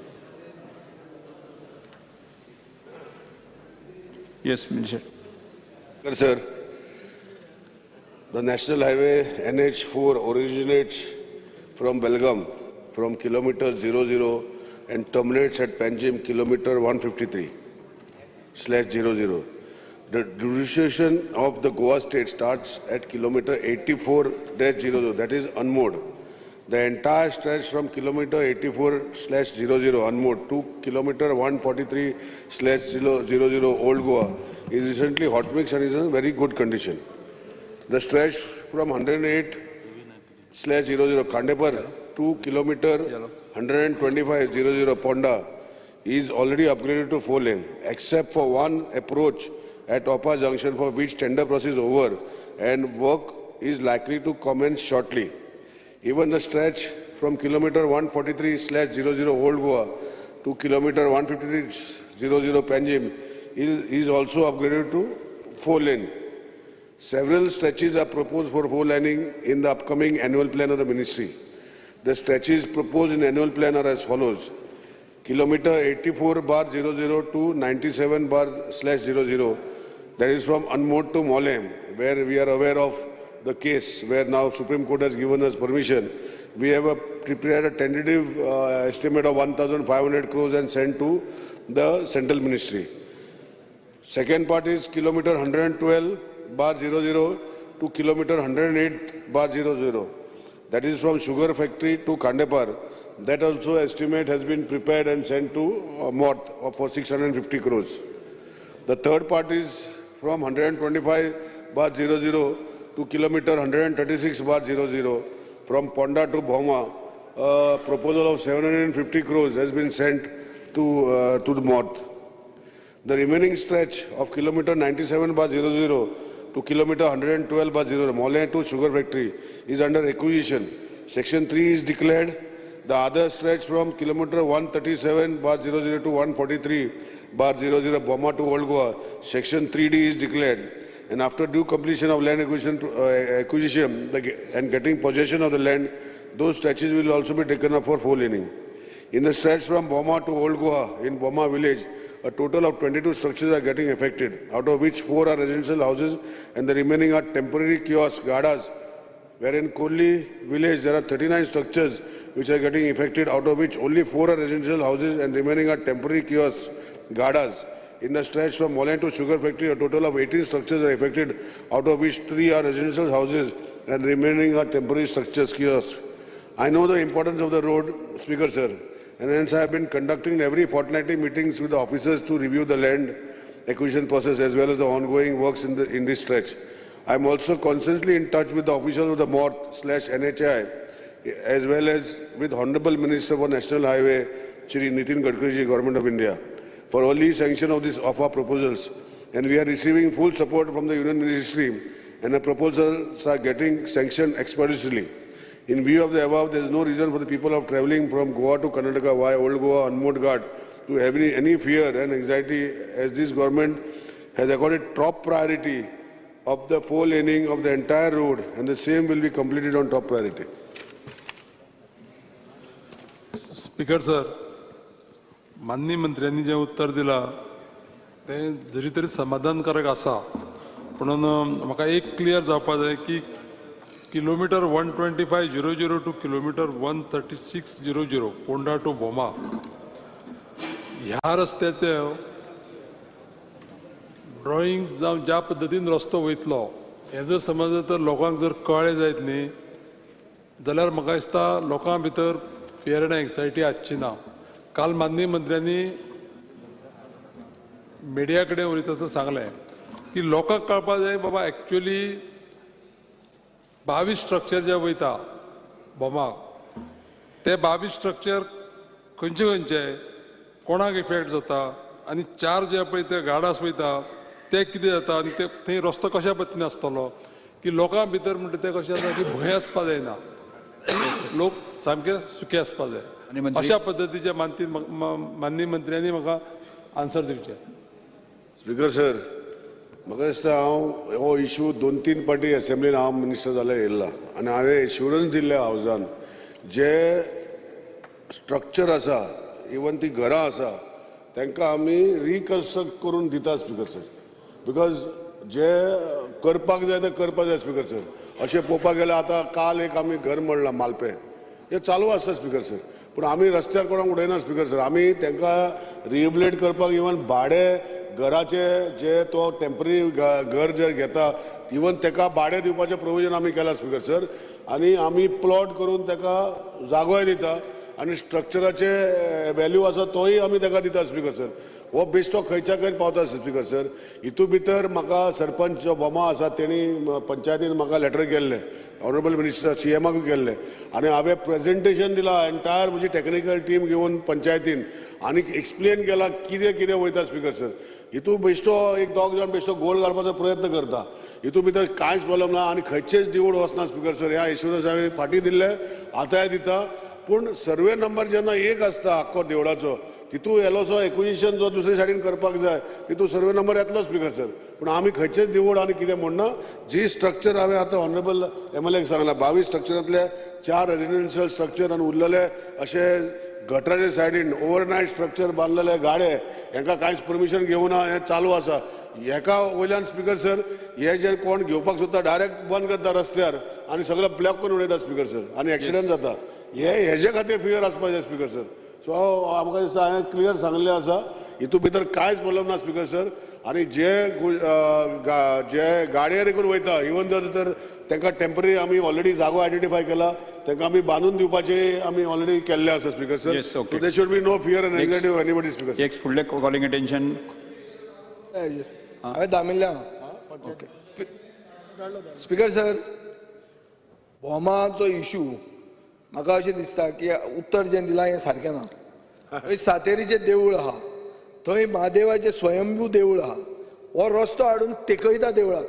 Yes, Minister. Sir, the National Highway NH4 originates from Belgaum from kilometer 00 and terminates at Panjim kilometer 153/00. The jurisdiction of the Goa state starts at kilometer 84-00, that is Anmod. The entire stretch from kilometer 84/00 Anmod to kilometer 143/00 Old Goa is recently hot mix and is in very good condition. The stretch from 108/00 Khandepar to kilometer 125/00 Ponda is already upgraded to 4 lane, except for one approach at Opa Junction, for which tender process is over and work is likely to commence shortly. Even the stretch from kilometer 143/00 Old Goa to kilometer 153/00 Panjim is also upgraded to 4 lane. Several stretches are proposed for 4 laning in the upcoming annual plan of the ministry. The stretches proposed in annual plan are as follows. Kilometer 84/00 to 97/00, that is from Anmod to Molem, where we are aware of the case where now Supreme Court has given us permission. We have prepared a tentative estimate of 1,500 crores and sent to the central ministry. Second part is kilometer 112/00 to kilometer 108/00. That is from Sugar Factory to Khandepar. That also estimate has been prepared and sent to MOT for 650 crores. The third part is from 125/00 to kilometer 136/00 from Ponda to Bhoma. A proposal of 750 crores has been sent to the MOT. The remaining stretch of kilometer 97/00 to kilometer 112/00 Molem to Sugar Factory is under acquisition. Section 3 is declared. The other stretch from kilometer 137/00 to 143/00 Bhoma to Old Goa, Section 3D is declared. And after due completion of land acquisition and getting possession of the land, those stretches will also be taken up for 4 laning. In the stretch from Bhoma to Old Goa in Bhoma village, a total of 22 structures are getting affected, out of which 4 are residential houses and the remaining are temporary kiosks, gadas. Where in Kohli village there are 39 structures which are getting affected, out of which only 4 are residential houses and remaining are temporary kiosks, gadas. In the stretch from Molem to Sugar Factory, a total of 18 structures are affected, out of which 3 are residential houses and remaining are temporary structures, kiosks. I know the importance of the road, Speaker sir, and hence I have been conducting every fortnightly meetings with the officers to review the land acquisition process as well as the ongoing works in this stretch. I am also constantly in touch with the officials of the MORT/NHI as well as with Honorable Minister for National Highway, Shri Nitin Gadkari, Government of India, for early sanction of this of our proposals. And we are receiving full support from the Union Ministry, and the proposals are getting sanctioned expeditiously. In view of the above, there is no reason for the people of travelling from Goa to Karnataka via Old Goa, Anmod Ghat to have any fear and anxiety, as this government has accorded top priority of the 4 laning of the entire road, and the same will be completed on top priority. Speaker sir, माननीय मंत्र्यांनी जें उत्तर दिलां तें जरी तरी समाधानकारक आसा, पूण म्हाका एक क्लियर जावपा जाय की kilometre 125/00 to kilometre 136/00 Ponda to Bhoma ह्या रस्त्याचे ड्रॉइंग जावं ज्या पद्दतीन रस्तो वयतलो हें जर समज तर लोकांक जर कळ्ळें जायत न्ही जाल्यार म्हाका दिसता लोकां भितर फियर एंड एन्जायटी आसची ना. काल माननीय मंत्र्यांनी मिडिया कडेन उलयता सांगलें की लोकांक कळपाक जाय बाबा एक्चुअली 22 स्ट्रक्चर जे वयता भोमाक ते 22 स्ट्रक्चर खंयचे खंयचे कोणाक इफेक्ट जाता आनी 4 जे पळय ते गार्डास वयता ते कितें जाता आनी ते थंय रस्तो कशा पद्दतीन आसतलो की लोकां भितर म्हणटा ते कशें आसा की भंय आसपा जायना, लोक सामके सुखी आसपा जाय. अशा पद्दतीचे माननीय मंत्र्यांनी म्हाका आन्सर दिवचें. स्पीकर सर, म्हाका दिसता हांव हो इशू 2-3 पाटी एसेंब्लीन हांव मिनिस्टर जाल्यार येयला आनी हांवें एश्युरन्स दिल्लें हावजान जे स्ट्रक्चर आसा इवन ती घरां आसा तांकां आमी रिकन्स्ट्रक्ट करून दिता स्पीकर सर, because जे करपाक जाय ते करपाक जाय स्पीकर सर. अशें पळोवपाक गेल्यार आतां काल एक आमी घर मोडलां मालपें, हें चालू आसता स्पीकर सर, पूण आमी रस्त्यार कोणाक उडयना स्पीकर सर. आमी तांकां रिहेबिलेट करपाक इवन भाडें घराचे जे तो टेम्पररी घर जे घेता इवन तेका भाडें दिवपाचें प्रोविजन आमी केलां स्पीकर सर. आनी आमी प्लॉट करून तेका जागोय दिता आनी स्ट्रक्चराचे व्हॅल्यू आसा तोय आमी तेका दिता स्पीकर सर. हो बेश्टो खंयच्या खंय पावता स्पीकर सर. हितून भितर म्हाका सरपंच जो बोमा आसा तेणी पंचायतीन म्हाका लेटर केल्लें, ऑनरेबल मिनिस्टर सी एमाकूय केल्लें आनी हांवें प्रेजेंटेशन दिलां एंटायर म्हजी टॅक्निकल टीम घेवन पंचायतीन आनी एक्सप्लेन केलां कितें कितें वयता स्पीकर सर. हितून बेश्टो एक दोग जाण बेश्टो गोल घालपाचो प्रयत्न करता, हितून भितर कांयच प्रॉब्लम ना आनी खंयचेच देवूळ वचना स्पीकर सर. ह्या एश्युरन्स हांवें फाटीं दिल्लें, आतांय दिता. पूण सर्वे नंबर जेन्ना एक आसता आख्खो देवळाचो तितू येलोसो एक्विजिशन जो दुसरे सायडीन करपाक जाय तितू सर्वे नंबर येतलो स्पीकर सर. पूण आमी खंयचेच देवूळ आनी कितें म्हणना, जी स्ट्रक्चर हांवें आतां ऑनरेबल एम एल एक सांगलां 22 स्ट्रक्चरांतले 4 रेजिडेन्शियल स्ट्रक्चर आनी उरलेले अशे गटराचे सायडीन ओवरनायट स्ट्रक्चर बांदलेले गाडे हेंकां कांयच परमिशन घेवना, हें चालू आसा. हेका वयल्यान स्पीकर सर हे जे कोण घेवपाक सोदता डायरेक्ट बंद करता रस्त्यार आनी सगळें ब्लॉक करून उडयता स्पीकर सर आनी एक्सिडंट जाता. हे हेजे खातीर फियर आसपाक जाय स्पीकर सर. सो आमकां दिसता हांवें क्लियर सांगलें आसा, हितून भितर कांयच प्रॉब्लम ना स्पीकर सर. आनी जे जे गाडयेर देखून वयता इवन जर तर तांकां टेम्पररी आमी ऑलरेडी जागो आयडेंटिफाय केला, तांकां आमी बांदून दिवपाचे आमी ऑलरेडी केल्ले आसा speaker sir. So there should be no fear and anxiety of anybody speaker sir. फुडले कॉलिंग अटेन्शन हांवें दामिल्लें. स्पीकर सर, भोमाचो इशू म्हाका अशें दिसता की उत्तर जें दिलां हें सारकें ना. थंय सातेरीचें देवूळ आहा, थंय म्हादेवाचें स्वयंभू देवूळ आहा, हो रस्तो हाडून तेकयता देवळाक.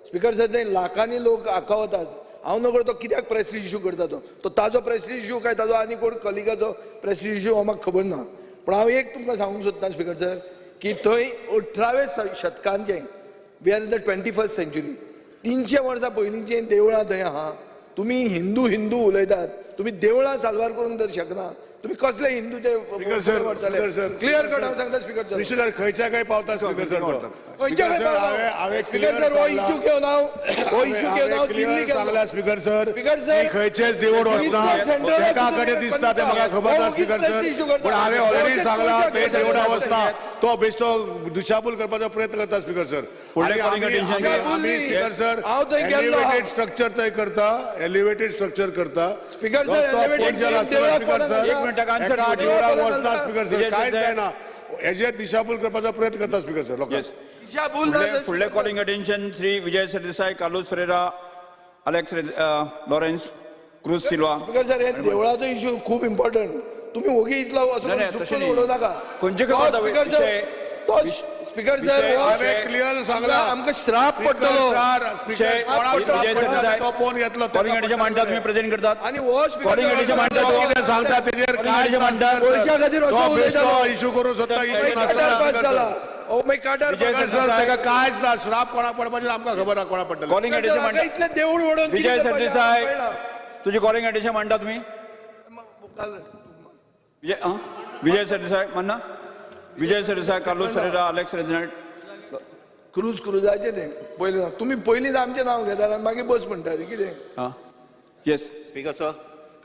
स्पीकर सर, थंय लाखांनी लोक हाका वतात. हांव नकळो तो कित्याक प्रेस्टीज इशू करता, तो ताजो प्रेस्टीज इशू काय ताजो आनी कोण कलिगाचो प्रेस्टीज इशू हो म्हाका खबर ना. पूण हांव एक तुमकां सांगूंक सोदतां स्पीकर सर की थंय 18व्या शतकांचें, we are in the 21st century, 300 वर्सां पयलींचीं देवळां थंय आहा. तुमी हिंदू हिंदू उलयतात, तुमी देवळां साल्वार करूंक तर शकना, तुमी कसले हिंदूचे क्लियर कट हांव सांगता स्पीकर सर. स्पीकर खंयच्या खंय पावता स्पीकर सर, खंयच्या खंय पावता स्पीकर सर. हो इशू घेवन हांव, हो इशू घेवन हांव दिल्ली सांगला स्पीकर सर. स्पीकर सर खंयचेच देवूळ वचना, एका कडेन दिसता तें म्हाका खबर ना स्पीकर सर. पूण हांवें ऑलरेडी सांगला ते देवळां वचना, तो बेश्टो दिशाभूल करपाचो प्रयत्न करता स्पीकर सर. आमी स्पीकर सर एलिवेटेड स्ट्रक्चर थंय करता, एलिवेटेड स्ट्रक्चर करता स्पीकर सर. देवळाक वचना स्पीकर सर, कांयच जायना, हेजे दिशाभूल करपाचो प्रयत्न करता स्पीकर सर लोकांक. फुडले calling attention Shri Vijay Sardesai, Carlos Ferreira, Alex Lawrence, Cruz Silva. Speaker sir, हे देवळाचो इशू खूब इम्पॉर्टंट, तुमी ओगी इतलो असो चुकून उडोवं नाका. स्पीकर सर, स्पीकर सर हांवें क्लियर सांगला, आमकां श्राप पडटलो. तो फोन घेतलो मांडटा तुमी प्रेजेंट करतात आनी हो कितें सांगता तेजेर कांय इशू करूंक सोदता. ताका कांयच ना, श्राप कोणाक पडपाचें आमकां खबर ना कोणाक पडटलें. इतलें देवूळ वडोवन विजय सरदेसाय, तुजें कॉलिंग अटेन्शन मांडटा तुमी. विजय सरदेसाय म्हणना, Vijay Sardesai, Carlos Ferreira, Alex Reginald, Cruz क्रुजाचें तें पयलें तुमी पयलींच आमचें नांव घेतात आनी मागीर बस म्हणटा कितें. Yes speaker sir,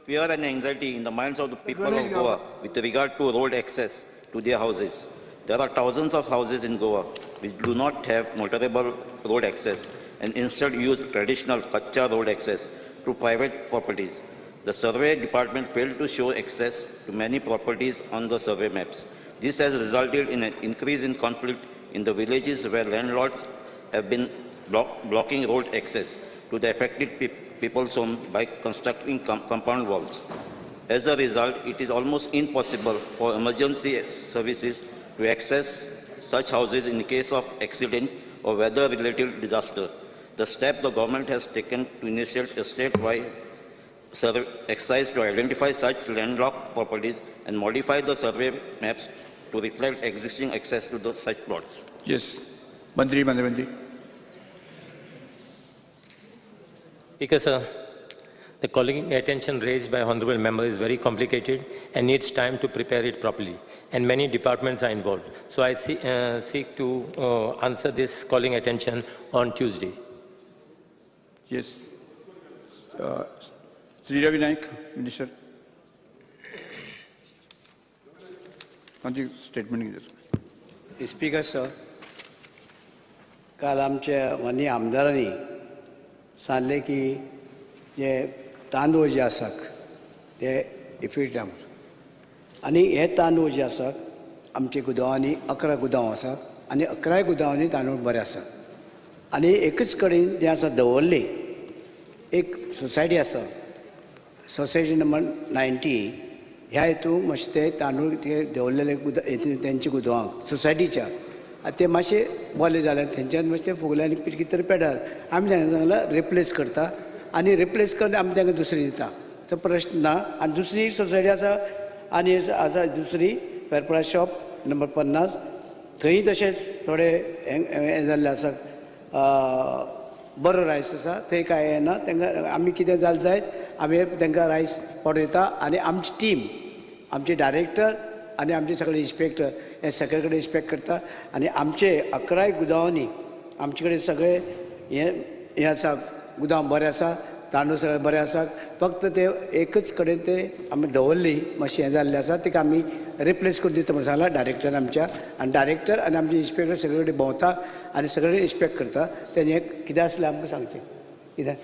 fear and anxiety in the minds of the people of Goa with regard to road access to their houses. There are thousands of houses in Goa which do not have motorable road access and instead use traditional kacha road access to private properties. The survey department failed to show access to many properties on the survey maps. This has resulted in an increase in conflict in the villages where landlords have been blocking road access to the affected people's home by constructing compound walls. As a result, it is almost impossible for emergency services to access such houses in case of accident or weather-related disaster. The step the government has taken to initiate a statewide exercise to identify such landlocked properties and modify the survey maps to reflect existing access to the such plots. Yes, Mantri. Speaker, sir, the calling attention raised by Honorable Member is very complicated and needs time to prepare it properly, and many departments are involved. So I seek to answer this calling attention on Tuesday. Yes. Sri Ravi Naik, Minister. Statement. Speaker, sir, काल आमच्या माननीय आमदारांनी सांगलें की जे तांदूळ जे आसात ते effect आनी हे तांदूळ जे आसात आमच्या गुदांवांनी 11 गुदांव आसात आनी 11 गुदांवांनी तांदूळ बरे आसात आनी एकच कडेन जें आसा दवरले एक सोसायटी आसा, सोसायटी नंबर 90 ह्या हितून मातशे ते तांदूळ ते दवरलेले तेंच्या गुदांवांक सोसायटीच्या आनी ते मातशे बरे जाले थंयच्यान मातशे ते फुगले आनी कितें तरी पेडार आमी तांकां सांगलां रिप्लेस करता आनी रिप्लेस करून आमी तांकां दुसरी दिता, तो प्रश्न ना. आनी दुसरी सोसायटी आसा आनी आसा दुसरी फेरपळा शॉप नंबर 50 थंय तशेंच थोडे हें जाल्लें आसा, बरो रायस आसा थंय कांय येना तांकां आमी कितें जालें जायत आमी तांकां रायस पावयता आनी आमची टीम आमचे डायरेक्टर आनी आमचे सगळे इन्स्पेक्टर हे सगळे कडेन इन्स्पेक्ट करता आनी आमचे 11 गुदांवांनी आमचे कडेन सगळे हें आसा गुदांव बरें आसा, तांदूळ सगळे बरे आसात, फक्त ते एकच कडेन ते आमी दवरली मातशें हें जाल्लें आसा ताका आमी रिप्लेस करून दिता म्हूण सांगलां डायरेक्टर आमच्या आनी डायरेक्टर आनी आमचे इन्स्पेक्टर सगळे कडेन भोंवता आनी सगळे इन्स्पेक्ट करता. तें कितें आसलें आमकां सांगचें कितें.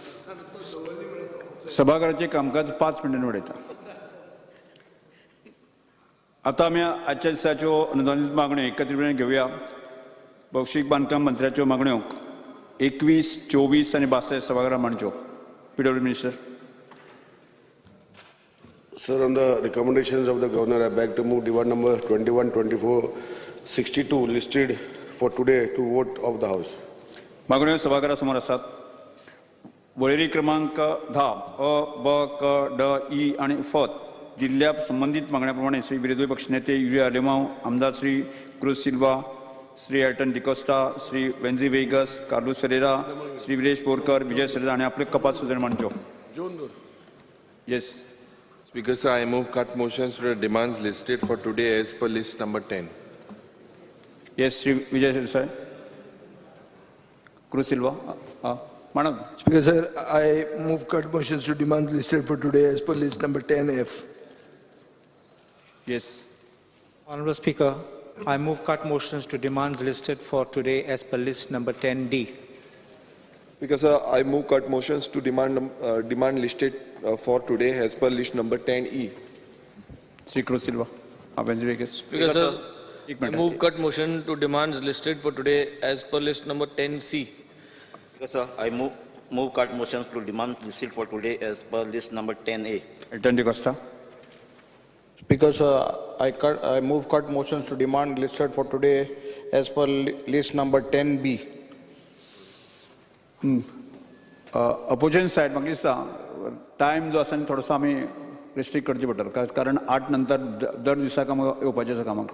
सभाघराचें कामकाज 5 मिनटांनी उडयता. आतां आमी आजच्या दिसाच्यो अनुदानीत मागण्यो एकत्रीतपणे घेवया. भौशीक बांदकाम मंत्र्याच्यो मागण्यो 21, 24 आनी 62 सभाघरात मांडच्यो. PW Minister. Sir, on the recommendations of the Governor, I beg to move demand number 21, 24, 62 listed for today to vote of the House. मागण्यो सभाघरा समोर आसात. वळेरी क्रमांक 10 अ, ब, क, ड, ई आनी फ दिल्ल्या संबंदीत मागण्या प्रमाणे श्री विरोधी पक्षनेते युरी आलेमाव, आमदार Shri cruise Silva, Shri Elton D'Costa, Shri वेन्झी vagus, Carlos Ferreira, Shri Viresh Borkar, Vijay Sardesai आनी आपले कपात सुचोवण्यो मांडच्यो. Yes. Speaker sir, I move cut motions to the demands listed for today as per list number 10. Yes, Shri Vijay Sardesai, Cruz Silva, Manda. Speaker sir, I move cut motions to demands listed for today as per list number 10F. Yes. Honorable Speaker, I move cut motions to demands listed for today as per list number 10D. Speaker sir, I move cut motions to demand listed for today as per list number 10E. Shri Cruz Silva. Speaker sir, I move cut motion to demands listed for today as per list number 10C. Speaker sir, I move cut motions to demand listed for today as per list number 10A. Elton D'Costa. Speaker sir, I move cut motions to demand listed for today as per list number 10B. Opposition side म्हाका दिसता time जो आसा न्ही थोडोसो आमी restrict करचें पडटलो, कारण 8 नंतर दर दिसा कामाक येवपाचें आसा, कामाक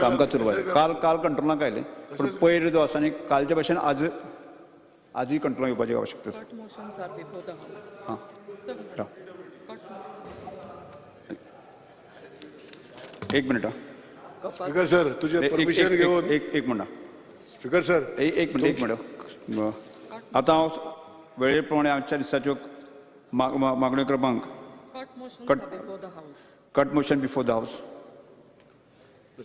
कामकाज सुरू जालें. काल कंट्रोलाक आयलें, पूण पयर जो आसा न्ही कालचे भशेन आजूय कंट्रोलाक येवपाची आवश्यकता आसा. हां, एक मिनिट. स्पीकर सर, तुझे परमिशन घेऊन एक minute. Speaker sir, एक मिनिट, एक मिनिट. आतां हांव वेळे प्रमाणे आजच्या दिसाच्यो मागण्यो क्रमांक cut motion before the house.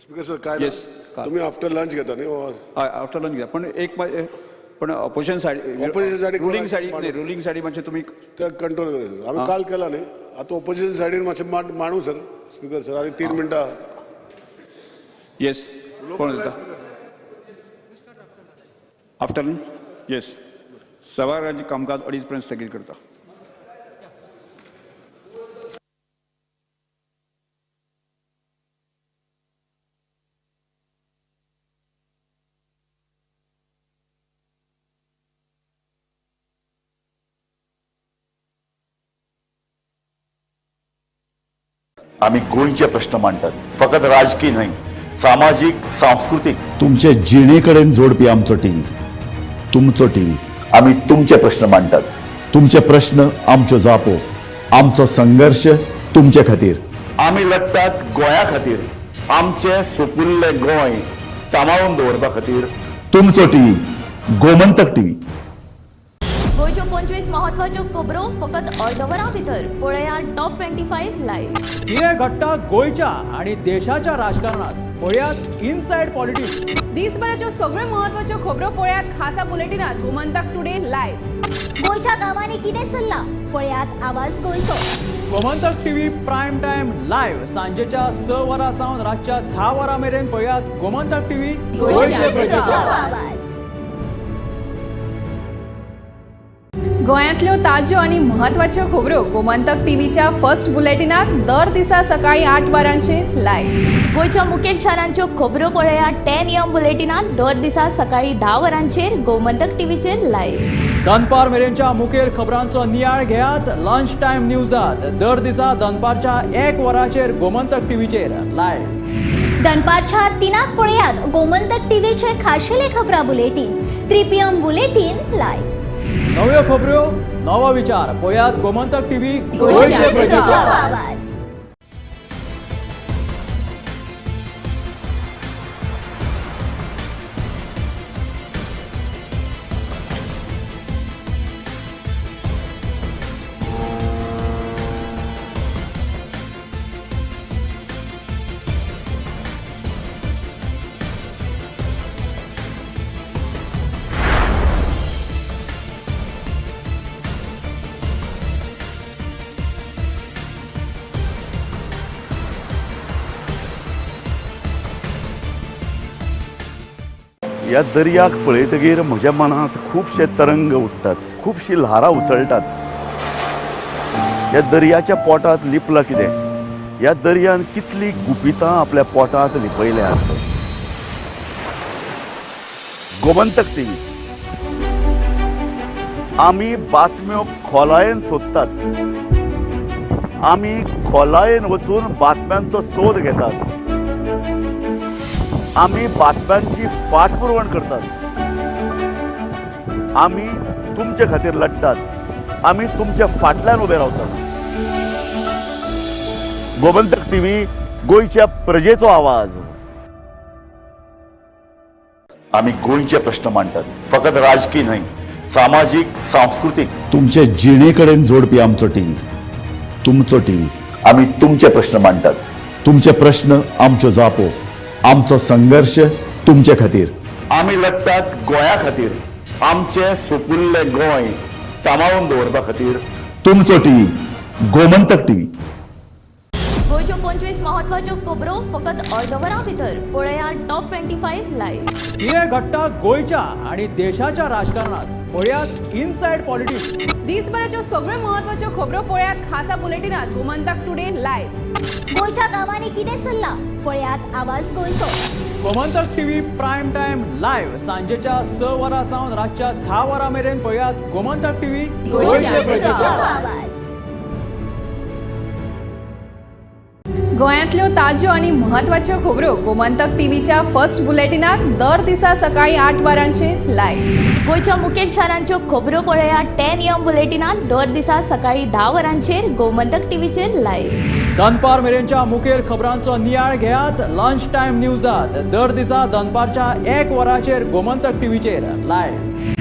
Speaker sir, काय तुम्ही आफ्टर लंच घेता न्ही? हय, आफ्टर लंच घेता, पण एक पण ऑपोजिशन सायड रुलींग सायडी न्ही, रुलींग सायडी मातशें तुमी ते कंट्रोल करायचं. आमी काल केला न्ही, आतां ऑपोजिशन सायडीन मातशें मांडू सर. स्पीकर सर, आनी 3 मिनटां. येस, कोण उलयता? After lunch. येस, सभाघराचें कामकाज 2:30 पर्यंत स्थगीत करता. आमी गोंयचे प्रश्न मांडटात, फकत राजकीय न्हय, सामाजीक, सांस्कृतीक, तुमचे जिणे कडेन जोडपी आमचो टीव्ही, तुमचो टीव्ही. आमी तुमचे प्रश्न मांडटात, तुमचे प्रश्न आमच्यो जापो, आमचो संघर्श तुमचे खातीर. आमी लढटात गोंया खातीर, आमचें सुपुल्लें गोंय सांबाळून दवरपा खातीर. तुमचो टीव्ही, गोमंतक टीव्ही. गोंयच्यो 25 म्हत्वाच्यो खबरो फकत अर्द वरां भितर पळया टॉप 25 लायव्ह. कितें घडटा गोंयच्या आनी देशाच्या राजकारणात पळयात इनसायड पॉलिटिक्स. दिसभराच्यो सगळ्यो म्हत्वाच्यो खबरो पळयात खासा बुलेटिनात गोमंतक टुडे लायव्ह. गोंयच्या गांवांनी कितें चल्लां पळयात आवाज गोंयचो. Gomantak TV prime time live सांजेच्या 6 वरां सावन रातच्या 10 वरां मेरेन पळयात गोमंतक टीव्ही गोंयच्या प्रजेचो आवाज. गोंयांतल्यो ताज्यो आनी म्हत्वाच्यो खबरो गोमंतक टीव्हीच्या फर्स्ट बुलेटिनात दर दिसा सकाळी 8 वरांचेर लायव्ह. गोंयच्या मुखेल शारांच्यो खबरो पळया 10 AM बुलेटिनात दर दिसा सकाळी 10 वरांचेर गोमंतक टीव्हीचेर लायव्ह. दनपार मेरेनच्या मुखेल खबरांचो नियाळ घेयात लंच टायम न्यूजात दर दिसा दनपारच्या 1 वरांचेर गोमंतक टीव्हीचेर लायव्ह. दनपारच्या 3 पळयात गोमंतक टीव्हीचे खाशेले खबरां बुलेटीन 3 PM bulletin live. नव्यो खबरो नवो विचार पळयात गोमंतक टीव्ही गोंयच्या प्रजेचो आवाज. ह्या दर्याक पळयतगीर म्हज्या मनांत खुबशे तरंग उठ्ठात, खुबशी ल्हारां उसळटात. ह्या दर्याच्या पोटांत लिपलां कितें? ह्या दर्यान कितलीं गुपितां आपल्या पोटांत लिपयल्यांत. गोमंतक टीव्ही आमी बातम्यो खोलायेन सोदतात, आमी खोलायेन वचून बातम्यांचो सोद घेतात, आमी बातम्यांची फाटपुरवण करतात, आमी तुमचे खातीर लढतात, आमी तुमच्या फाटल्यान उबे रावतात. गोमंतक टीव्ही गोंयच्या प्रजेचो आवाज. आमी गोंयचे प्रश्न मांडटात, फकत राजकी न्हय, सामाजीक, सांस्कृतीक, तुमचे जिणे कडेन जोडपी आमचो टीव्ही, तुमचो टीव्ही. आमी तुमचे प्रश्न मांडटात, तुमचे प्रश्न आमच्यो जापो, आमचो संघर्ष तुमचे खातीर. आमी लढतात गोंया खातीर, आमचें सुपुल्लें गोंय सांबाळून दवरपा खातीर. तुमचो टीव्ही गोमंतक टीव्ही. गोंयच्यो 25 म्हत्वाच्यो खबरो फकत अर्द वरां भितर पळया टॉप 25 लायव्ह. कितें घडटा गोंयच्या आनी देशाच्या राजकारणात पळयात इनसायड पॉलिटिक्स. दिसभराच्यो सगळ्यो म्हत्वाच्यो खबरो पळयात खासा बुलेटिनात गोमंतक टुडे लायव्ह. गोंयच्या गांवांनी कितें चल्लां पळयात आवाज गोंयचो. Gomantak TV prime time live सांजेच्या 6 वरां सावन रातच्या 10 वरां मेरेन पळयात गोमंतक टीव्ही गोंयच्या प्रजेचो आवाज. गोंयांतल्यो ताज्यो आनी म्हत्वाच्यो खबरो गोमंतक टीव्हीच्या फर्स्ट बुलेटिनात दर दिसा सकाळी 8 वरांचेर लायव्ह. गोंयच्या मुखेल शारांच्यो खबरो पळया 10 AM बुलेटिनात दर दिसा सकाळी 10 वरांचेर गोमंतक टीव्हीचेर लायव्ह. दनपार मेरेनच्या मुखेल खबरांचो नियाळ घेयात लंच टायम न्यूजात दर दिसा दनपारच्या 1 वरांचेर गोमंतक टीव्हीचेर लायव्ह.